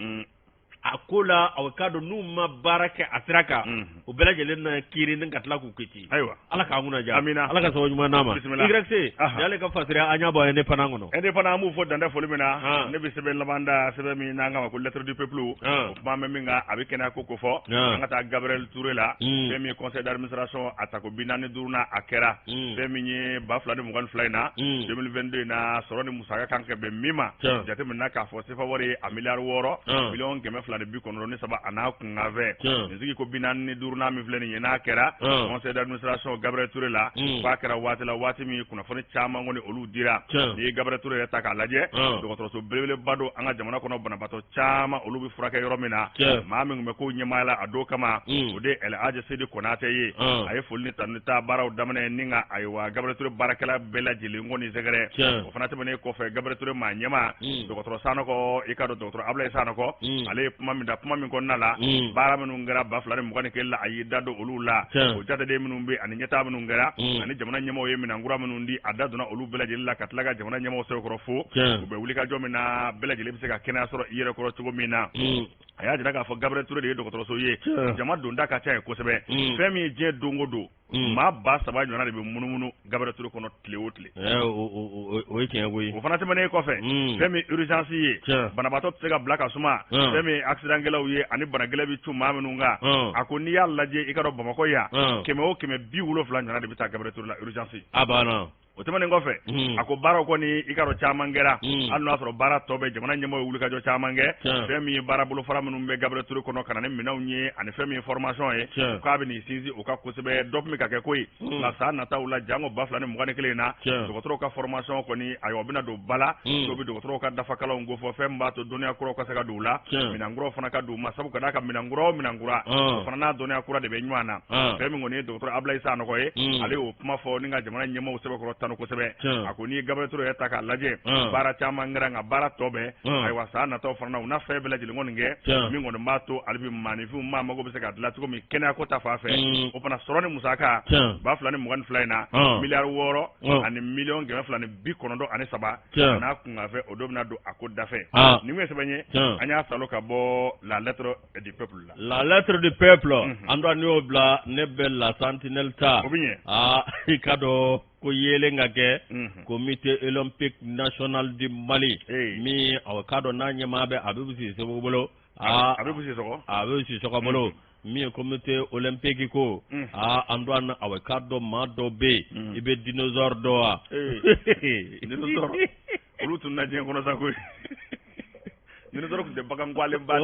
a ko la, aw k'a dɔn n'u ma baara kɛ a sira kan, o bɛɛ lajɛlen na kiiri ni ka tila k'u kiti. Ayiwa, Ala k'an kunna diya. Amina. Ala ka sababu ɲuman d'an ma. Bisimila. YC, y'ale ka fasiri an y'a bɔ indépendant kɔnɔ. Indépendant, an b'u fɔ dantɛ foli min na. Ne bɛ sɛbɛn laban da, sɛbɛn min n'an k'a ma ko lettre du peuple, o kuma bɛ min kan, a bɛ kɛnɛya ko fɔ. An ka taa Gabriel Touré la, fɛn min ye conseil d'administration a tako 45nan a kɛra, fɛn min ye 2022 in na, 2022 in na, sɔrɔ ni musaka kan ka bɛn min ma, jateminɛ k'a fɔ sefa wari a miliyari 6 miliyɔn 200 2093 a n'a kunkanfɛ nin sigi ko 45nan min filɛ nin ye n'a kɛra conseil d'administration Gabriel Touré la k'a kɛra waati la waati min kunnafoni caman kɔni olu dira. N'i ye Gabriel Touré yɛrɛ ta k'a lajɛ, dɔgɔtɔrɔso belebeleba don an ka jamana kɔnɔ, banabaatɔ caman olu bɛ furakɛ yɔrɔ min na. Maa min tun bɛ ko ɲɛmaaya la a don kama, o de ye El Hadj Seydi Konate ye. A ye foli ni tanuni ta baaraw daminɛ ni ka ayiwa Gabriel Touré baarakɛla bɛɛ lajɛlen kɔni sɛgɛrɛ. O fana tɛmɛnen kɔfɛ, Gabriel Touré maa ɲɛmaa dɔgɔtɔrɔ Sanɔgɔ, i ka dɔn dɔgɔtɔrɔ Abulayi Sanɔgɔ, ale ye kuma min da, kuma min kɔnɔna la, baara minnu kɛra 2021 la, a y'i da don olu la, o jateden minnu bɛ ani ɲɛtaa minnu kɛra, ani jamana ɲɛmaaw ye minɛn kura minnu di, a da donna olu bɛɛ lajɛlen la ka tila ka jamana ɲɛmaaw sɛbɛkɔrɔ fo u bɛ wulikajɔ min na, bɛɛ lajɛlen bɛ se ka kɛnɛya sɔrɔ i yɛrɛ kɔrɔ cogo min na. A y'a jira k'a fɔ Gabriel Touré de ye dɔgɔtɔrɔso ye, jama donda ka ca yen kosɛbɛ. Fɛn min ye diɲɛ don o don, maa 3000 ɲɔgɔnna de bɛ munumunu Gabriel Touré kɔnɔ tile o tile. O ye tiɲɛ koyi. O fana tɛmɛnen kɔfɛ, fɛn min urgence ye, banabaatɔ tɛ se ka bila ka suma, fɛn min ye accident kɛlaw ye ani bana gɛlɛn bɛ cun maa minnu kan, a ko n'i y'a lajɛ, i ka dɔn Bamakɔ yan, 100 o 170 ɲɔgɔnna de bɛ taa Gabriel Touré la urgence. A banna. O tɛmɛnen kɔfɛ, a ko baaraw kɔni i ka dɔn caman kɛra, hali n'o y'a sɔrɔ baara tɔ bɛ, jamana ɲɛmɔgɔ ye wulikajɔ caman kɛ. Fɛn min ye baara bolofara minnu bɛ Gabriel Touré kɔnɔ ka na ni minɛnw ye ani fɛn min ye formation ye, k'a bɛ n'i sinsin o kan kosɛbɛ. Dɔ tun bɛ ka kɛ koyi, nka san nataw la, janko 2021 in na, dɔgɔtɔrɔw ka formation kɔni, ayiwa, o bɛna don ba la. N'o bɛ dɔgɔtɔrɔw ka dafakalanw kofɔ, fɛn min b'a to dɔnniya kuraw ka se ka don u la, minɛn kuraw fana ka don u ma, sabu ka d'a kan minɛn kura o minɛn kura, o fana n'a dɔnniya kura de bɛ ɲɔgɔn na. Fɛn min kɔni ye dɔgɔtɔrɔ Abulayi Sanɔgɔ ye, ale y'o kuma fɔ ni ka jamana ɲɛmaaw sɛbɛkɔrɔ tanu kosɛbɛ. A ko n'i ye Gabriel Touré yɛrɛ ta k'a lajɛ, baara caman kɛra, nka baara tɔ bɛɛ, ayiwa, san nataw fana na, u na fɛn bɛɛ lajɛlen kɔni kɛ min kɔni b'a to hali bi maaninfinw maa mago bɛ se ka dilan cogo min kɛnɛyako ta fan fɛ. O fana sɔrɔ ni musaka 2022 in na, miliyari 6 ani miliyɔn 293 n'a kunkanfɛ, o dɔ bɛna don a ko dafɛ. Nin ye sɛbɛn ye an y'a salo ka bɔ La Lettre du Peuple la. La Lettre du Peuple, an dɔn y'o bila, ne bɛ La Sentinelle ta. O bɛ ɲɛ. Aa, i ka dɔn ko yelen ka kɛ Comité olympique national du Mali min, a k'a dɔn n'a ɲɛmaa bɛ Abibu Sisoko bolo. Aa, Abibu Sisoko. Abibu Sisoko bolo, min ye comité olympique ko, aa, an dɔn a k'a dɔn maa dɔ bɛ yen, i bɛ dinosaure dɔn wa? Dinosaure, olu tun na diɲɛ kɔnɔ sa koyi. Dinosaure tun tɛ bagan gwalenba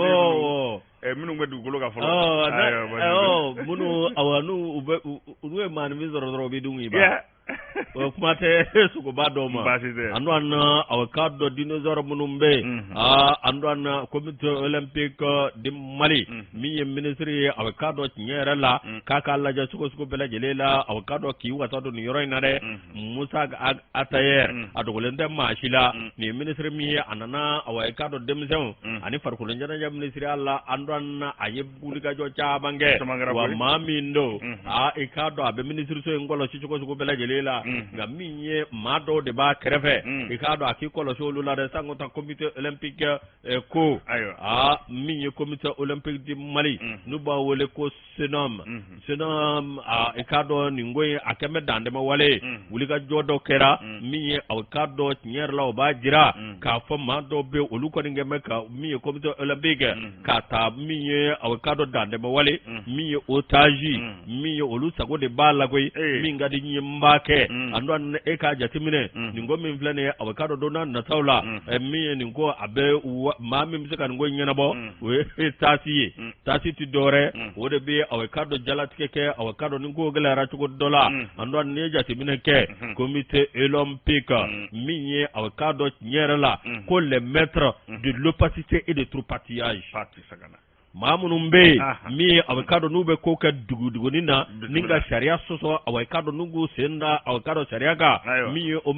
minnu bɛ dugukolo kan fɔlɔ. Minnu, awa, n'u bɛ n'u ye maaninfin sɔrɔ dɔrɔn, u bɛ dun k'i ban. O kuma tɛ sogoba dɔw ma. Baasi tɛ. An dɔn aw k'a dɔn dinosaure minnu bɛ yen, aa, an dɔn Comité olympique du Mali, min ye minisiri ye, a k'a dɔn tiɲɛ yɛrɛ la k'a k'a lajɛ cogo sugu bɛɛ lajɛlen la, a k'a dɔn k'i wasa don nin yɔrɔ in na dɛ. Musa Atayer, a dogolen tɛ maa si la, nin ye minisiri min ye, a nana, awa, i k'a dɔn denmisɛnw ani farikolo ɲɛnajɛ minisiriya la, an dɔn a ye wulikajɔ caman kɛ. Wa maa min don, aa, i k'a dɔn a bɛ minisiriso in kɔlɔsi cogo sugu bɛɛ lajɛlen la, nka min ye maa dɔw de b'a kɛrɛfɛ, i k'a dɔn a k'i kɔlɔsi olu la dɛ. Sanko ta Comité olympique ko, aa, min ye Comité olympique du Mali, n'u b'a wele ko CNOM, CNOM, i k'a dɔn nin ko in a kɛn bɛ dantɛmɛ wale ye. Wulikajɔ dɔ kɛra min ye, a k'a dɔn tiɲɛ yɛrɛ la, o b'a jira k'a fɔ maa dɔw bɛ, olu kɔni kɛn bɛ ka min ye Comité olympique k'a ta, min ye a k'a dɔn dantɛmɛ wale, min ye otage, min ye olu sago de b'a la koyi, min ka di n ye n b'a kɛ. An dɔn e k'a jateminɛ nin ko min filɛ nin ye, a k'a dɔn don n'a nataw la, min ye nin ko a bɛ maa min bɛ se ka nin ko ɲɛnabɔ, o ye TAS ye. TAS tɛ dɔwɛrɛ, o de bɛ a k'a dɔn jalatigɛ kɛ, a k'a dɔn ni ko gɛlɛyara cogo dɔ la. An dɔn n'i ye jateminɛ kɛ Comité olympique, min ye a k'a dɔn tiɲɛ yɛrɛ la ko les maîtres de l'opacité et de tripatouillage, maa minnu bɛ yen min ye a k'a dɔn n'u bɛ ko kɛ duguduguni na ni ka sariya sɔsɔ, a k'a dɔn n'u k'u sen da a k'a dɔn sariya kan, min ye o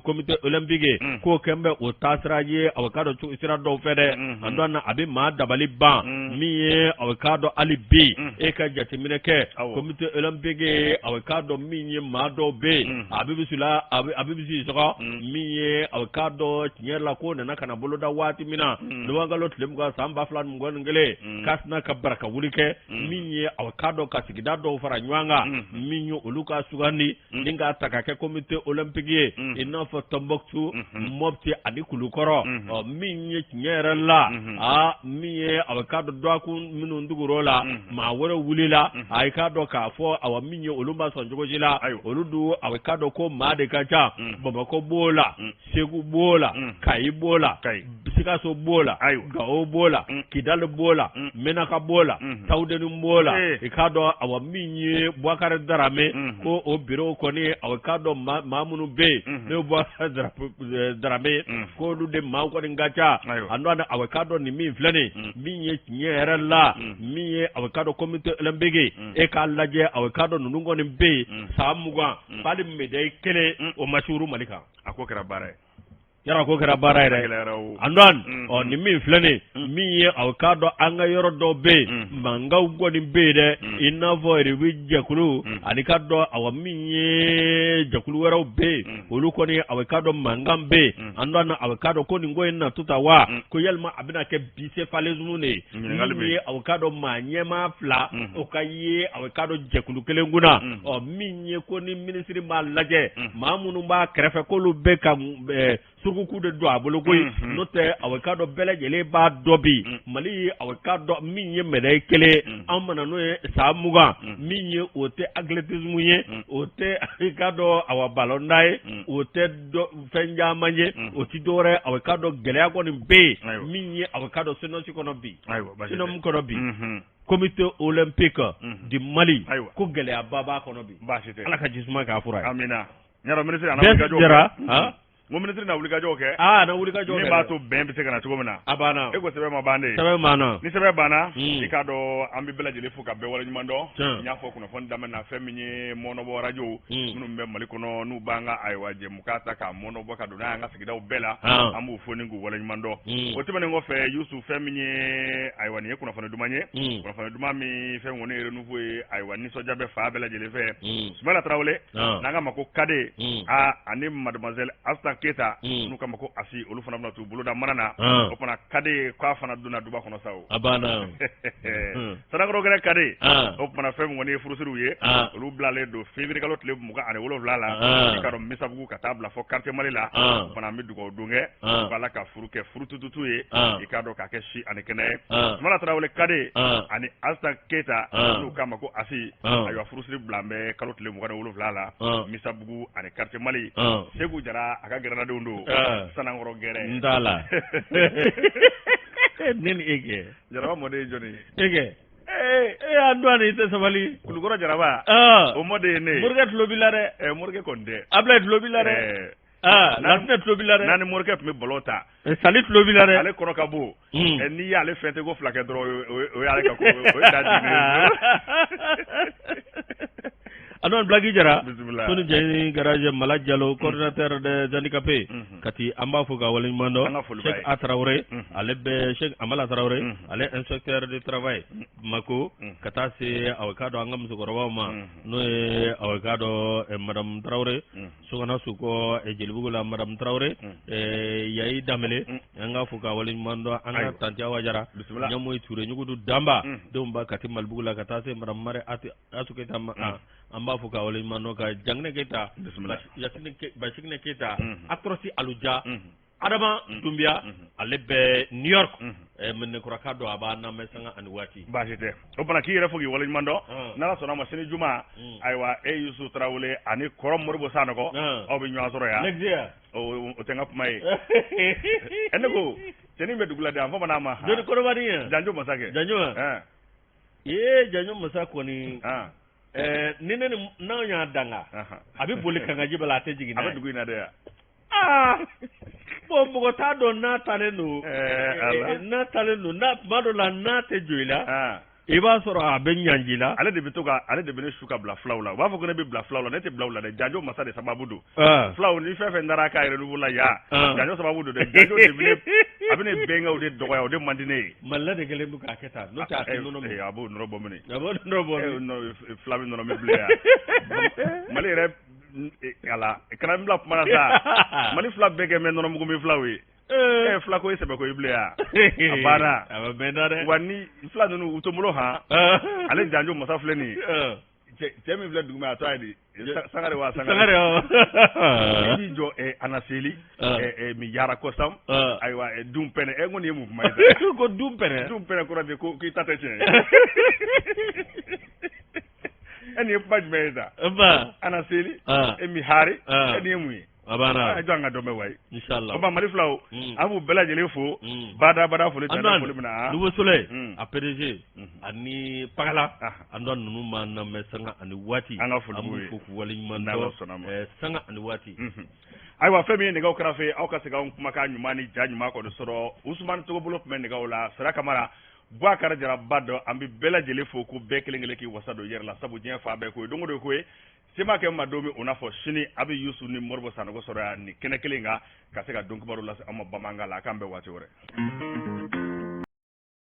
Comité olympique ye, k'o kɛn bɛ o taasira ye, a k'a dɔn sira dɔw fɛ dɛ. An dɔn a bɛ maa dabali ban, min ye a k'a dɔn hali bi e ka jateminɛ kɛ Comité olympique ye, a k'a dɔn min ye maa dɔw bɛ yen, a bɛ bisila a bɛ bisi sɔgɔ, min ye a k'a dɔn tiɲɛ yɛrɛ la k'o nana ka na boloda waati min na, nowanburukalo tile 20 san 2021, k'a sina ka baraka wuli kɛ, min ye a k'a dɔn ka sigida dɔw fara ɲɔgɔn kan, min ye olu ka sugandi ni k'a ta ka kɛ Comité olympique ye, i n'a fɔ Tɔnbɔkutu, Mɔpti ani Kulukɔrɔ. Ɔ, min ye tiɲɛ yɛrɛ la, aa, min ye a k'a dɔn dɔgɔkun minnu tugur'o la, maa wɛrɛ wulila, a k'a dɔn k'a fɔ, awa, min ye olu ma sɔn cogo si la. Olu dun, a k'a dɔn ko maa de ka ca, Bamakɔ b'o la, Segu b'o la, Kayi b'o la, Sikaso b'o la Gawo b'o la Kidali b'o la Menaka b'o la Tawudeni b'o la i k'a dɔn awa min ye Bubakari Darame ko o bureau kɔni awa i k'a dɔn maa minnu bɛ yen n'o ye Bubakari Darame k'olu de maa kɔni ka ca Antoine awa i k'a dɔn nin min filɛ nin min ye tiɲɛ yɛrɛ la min ye awa i k'a dɔn comité olympique e k'a lajɛ awa i k'a dɔn ninnu kɔni bɛ yen san 20 hali médaille kelen o ma suuru Mali kan a ko kɛra baara ye yɔrɔ ko kɛra baara yɛrɛ Antoine ɔ nin min filɛ nin min ye aw k'a dɔn an ka yɔrɔ dɔw bɛ yen mankanw kɔni bɛ yen dɛ i n'a fɔ rugby jɛkulu ani k'a dɔn awa min ye jɛkulu wɛrɛw bɛ yen olu kɔni aw k'a dɔn mankan bɛ yen Antoine aw k'a dɔn ko nin ko in na to tan wa ko yalima a bɛna kɛ bicéphalisme de ye min ye aw k'a dɔn maa ɲɛmaa fila o ka ye aw k'a dɔn jɛkulu kelen kunna ɔ min ye ko ni minisiri m'a lajɛ maa minnu b'a kɛrɛfɛ k'olu bɛ ka surukuku de don a bolo koyi n'o tɛ aw k'a dɔn bɛɛ lajɛlen b'a dɔn bi Mali ye aw k'a dɔn min ye médaille kelen an ma na n'o ye san 20 min ye o tɛ athlétisme ye o tɛ i k'a dɔn awa balontan ye o tɛ fɛn caman ye o tɛ dɔwɛrɛ aw k'a dɔn gɛlɛya kɔni bɛ yen min ye aw k'a dɔn CNOS kɔnɔ bi CNOM kɔnɔ bi comité olympique du Mali ko gɛlɛyaba b'a kɔnɔ bi baasi tɛ Ala ka ji suma k'a fura ye amina yɔrɔ minisiri a na wulikajɔ kɛ n ko minisiri na wulikajɔ kɛ aa na wulikajɔ kɛ min b'a to bɛn bɛ se ka na cogo min na a banna e ko sɛbɛn ma ban de sɛbɛn banna ni sɛbɛn banna i k'a dɔn an bɛ bɛɛ lajɛlen fo ka bɛɛ waleɲuman dɔn n y'a fɔ kunnafoni daminɛ na fɛn min ye mɔnɔbɔ arajo minnu bɛ Mali kɔnɔ n'u b'an ka ayiwa jɛmukan ta k'a mɔnɔbɔ ka don n'a y'an ka sigidaw bɛɛ la an b'u fo ni k'u waleɲuman dɔn o tɛmɛnen kɔfɛ Yusu fɛn min ye ayiwa nin ye kunnafoni duman ye kunnafoni duman min fɛn kɔni ye renouveau ye ayiwa nisɔndiya bɛ fan bɛɛ lajɛlen fɛ Sumayila Tarawele n'an k'a ma ko Kade aa ani mademoiselle Asitan Keyita n'u k'a ma ko Asi olu fana bɛna t'u bolo da mana na o fana Kade k'a fana donna duba kɔnɔ sa o a banna Sanankɔrɔ gɛrɛ Kade o tuma fɛn min kɔni ye furusiriw ye olu bilalen don février kalo tile 27 la i k'a dɔn Misabugu ka taa bila fɔ quartier Mali la o fana an bɛ dugawu don kɛ ko Ala ka furu kɛ furutututu ye i k'a dɔn k'a kɛ si ani kɛnɛ ye Sumala Tarawele Kade ani Asitan Keyita n'u k'a ma ko Asi ayiwa furusiri bilalen bɛ kalo tile 27 la Misabugu ani quartier Mali Segu Jara a ka gɛrɛnadenw don Sanankɔrɔ gɛrɛ n t'a la ne ni e kɛ Jaraba mɔden ye jɔni ye e kɛ e y'a dɔn i tɛ sabali Kulukɔrɔ Jaraba o mɔden ye ne ye morikɛ tulo b'i la dɛ morikɛ kɔni tɛ Abulayi tulo b'i la dɛ Latinɛ tulo b'i la dɛ n'a ni morikɛ tun bɛ ballon ta Sali tulo b'i la dɛ ale kɔrɔ ka bon n'i y'ale fɛn ko fila kɛ dɔrɔn o y'ale ka ko o ye da jigin Antoine Blaki Jara Soni Jɛni garage Mala Jalo coordinateur des handicapés Kati an b'a fo ka waleɲuman dɔn Cheikh A Tarawele ale bɛ Cheikh Amala Tarawele ale inspecteur de travail Bamako ka taa se aw k'a dɔn an ka musokɔrɔbaw ma n'o ye aw k'a dɔn madame Tarawele Sokana Sukɔ Jelibugu la madame Tarawele Yayi Danbele an k'a fo ka waleɲuman dɔn an ka tanti Awa Jara Ɲamoyi Ture Ɲugudu Danba denw ba Kati Malibugu la ka taa se madame Mari Asu Keyita ma an b'a fo ka waleɲuman dɔn ka Janginɛ Keyita Basiginɛ Keyita Across Aluja Adama Dunbiya ale bɛ New York Mɛnɛkura don a b'an lamɛn sanga ani waati baasi tɛ o fana k'i yɛrɛ fo k'i waleɲuman dɔn n'Ala sɔnna a ma sini juma ayiwa e Yusu Tarawele ani kɔrɔ Moribo Sanɔgɔ aw bɛ ɲɔgɔn sɔrɔ yan o tɛ n ka kuma ye ɛ ne ko cɛnin bɛ dugu la de a fɔ ma n'a ma jɔni kɔrɔbani ye Janjo masakɛ Janjo ee Janjo masa kɔni ni ne ni n'anw y'a danga a bɛ boli kangaji la a tɛ jigin a bɛ dugu in na de yan aa bon mɔgɔ t'a dɔn n'a taalen don n'a taalen don n'a tuma dɔ la n'a tɛ jɔ i la i b'a sɔrɔ a bɛ ɲangi la ale de bɛ to ka ale de bɛ ne su ka bila fulaw la u b'a fɔ ko ne bɛ bila fulaw la ne tɛ bila u la dɛ Janjo masa de sababu don fulaw ni fɛn fɛn nana k'a yɛrɛ la yan Janjo sababu don dɛ Janjo de bɛ ne a bɛ ne bɛnkɛw de dɔgɔya o de man di ne ye Malila de kɛlen bɛ k'a kɛ tan n'o tɛ a tɛ nɔnɔ min a b'o nɔnɔ bɔ mini a b'o nɔnɔ bɔ min fila bɛ nɔnɔ min bilen yan Mali yɛrɛ ala kana n bila kuma na sa Mali fila bɛɛ kɛ mɛ nɔnɔmugu min filaw ye e fila ko ye sɛbɛ ko ye bilen yan a banna a bɛ bɛn da dɛ wa ni fila ninnu u to n bolo han ale Janjo masa filɛ nin ye cɛ min filɛ duguma a tɔgɔ ye di Sangare wa Sangare i b'i jɔ ana seli mi yara kosam ayiwa dun pɛnɛ e ko nin ye mun kuma ye ko dun pɛnɛ dun pɛnɛ kɔrɔ de ko k'i ta tɛ tiɲɛ ye e nin ye kuma jumɛn ye sa ana seli e mi hari e nin ye mun ye A banna. A jɔ an ka dɔn bɛ wayi. Inshallah. O ma Mali filaw. An b'u bɛɛ lajɛlen fo. Bada bada foli An tɛ foli min na. Nouveau Soleil. A PDG. Ani Pagala. An dɔ ninnu b'an lamɛn sanga ani waati. An ka foli b'u ye. An b'u fo k'u waleɲuman N'Ala dɔn. sɔnna ma. Sanga ani waati. Ayiwa fɛn min ye nɛgɛw kɛrɛfɛ aw ka se k'anw kumakan ɲuman ni ja ɲuman kɔni sɔrɔ Usumani Togobolo tun bɛ nɛgɛw la Sira Kamara Bubakari Jara ba dɔn an bɛ bɛɛ lajɛlen fo ko bɛɛ kelen kelen k'i wasa don i yɛrɛ la sabu diɲɛ fan bɛɛ ko ye don o don ko ye se ma kɛ ma don min o n'a fɔ sini a bɛ Yusu ni Moribo Sanogo sɔrɔ yan nin kɛnɛ kelen kan ka se ka don kibaru lase aw ma bamanankan la a k'an bɛn waati wɛrɛ.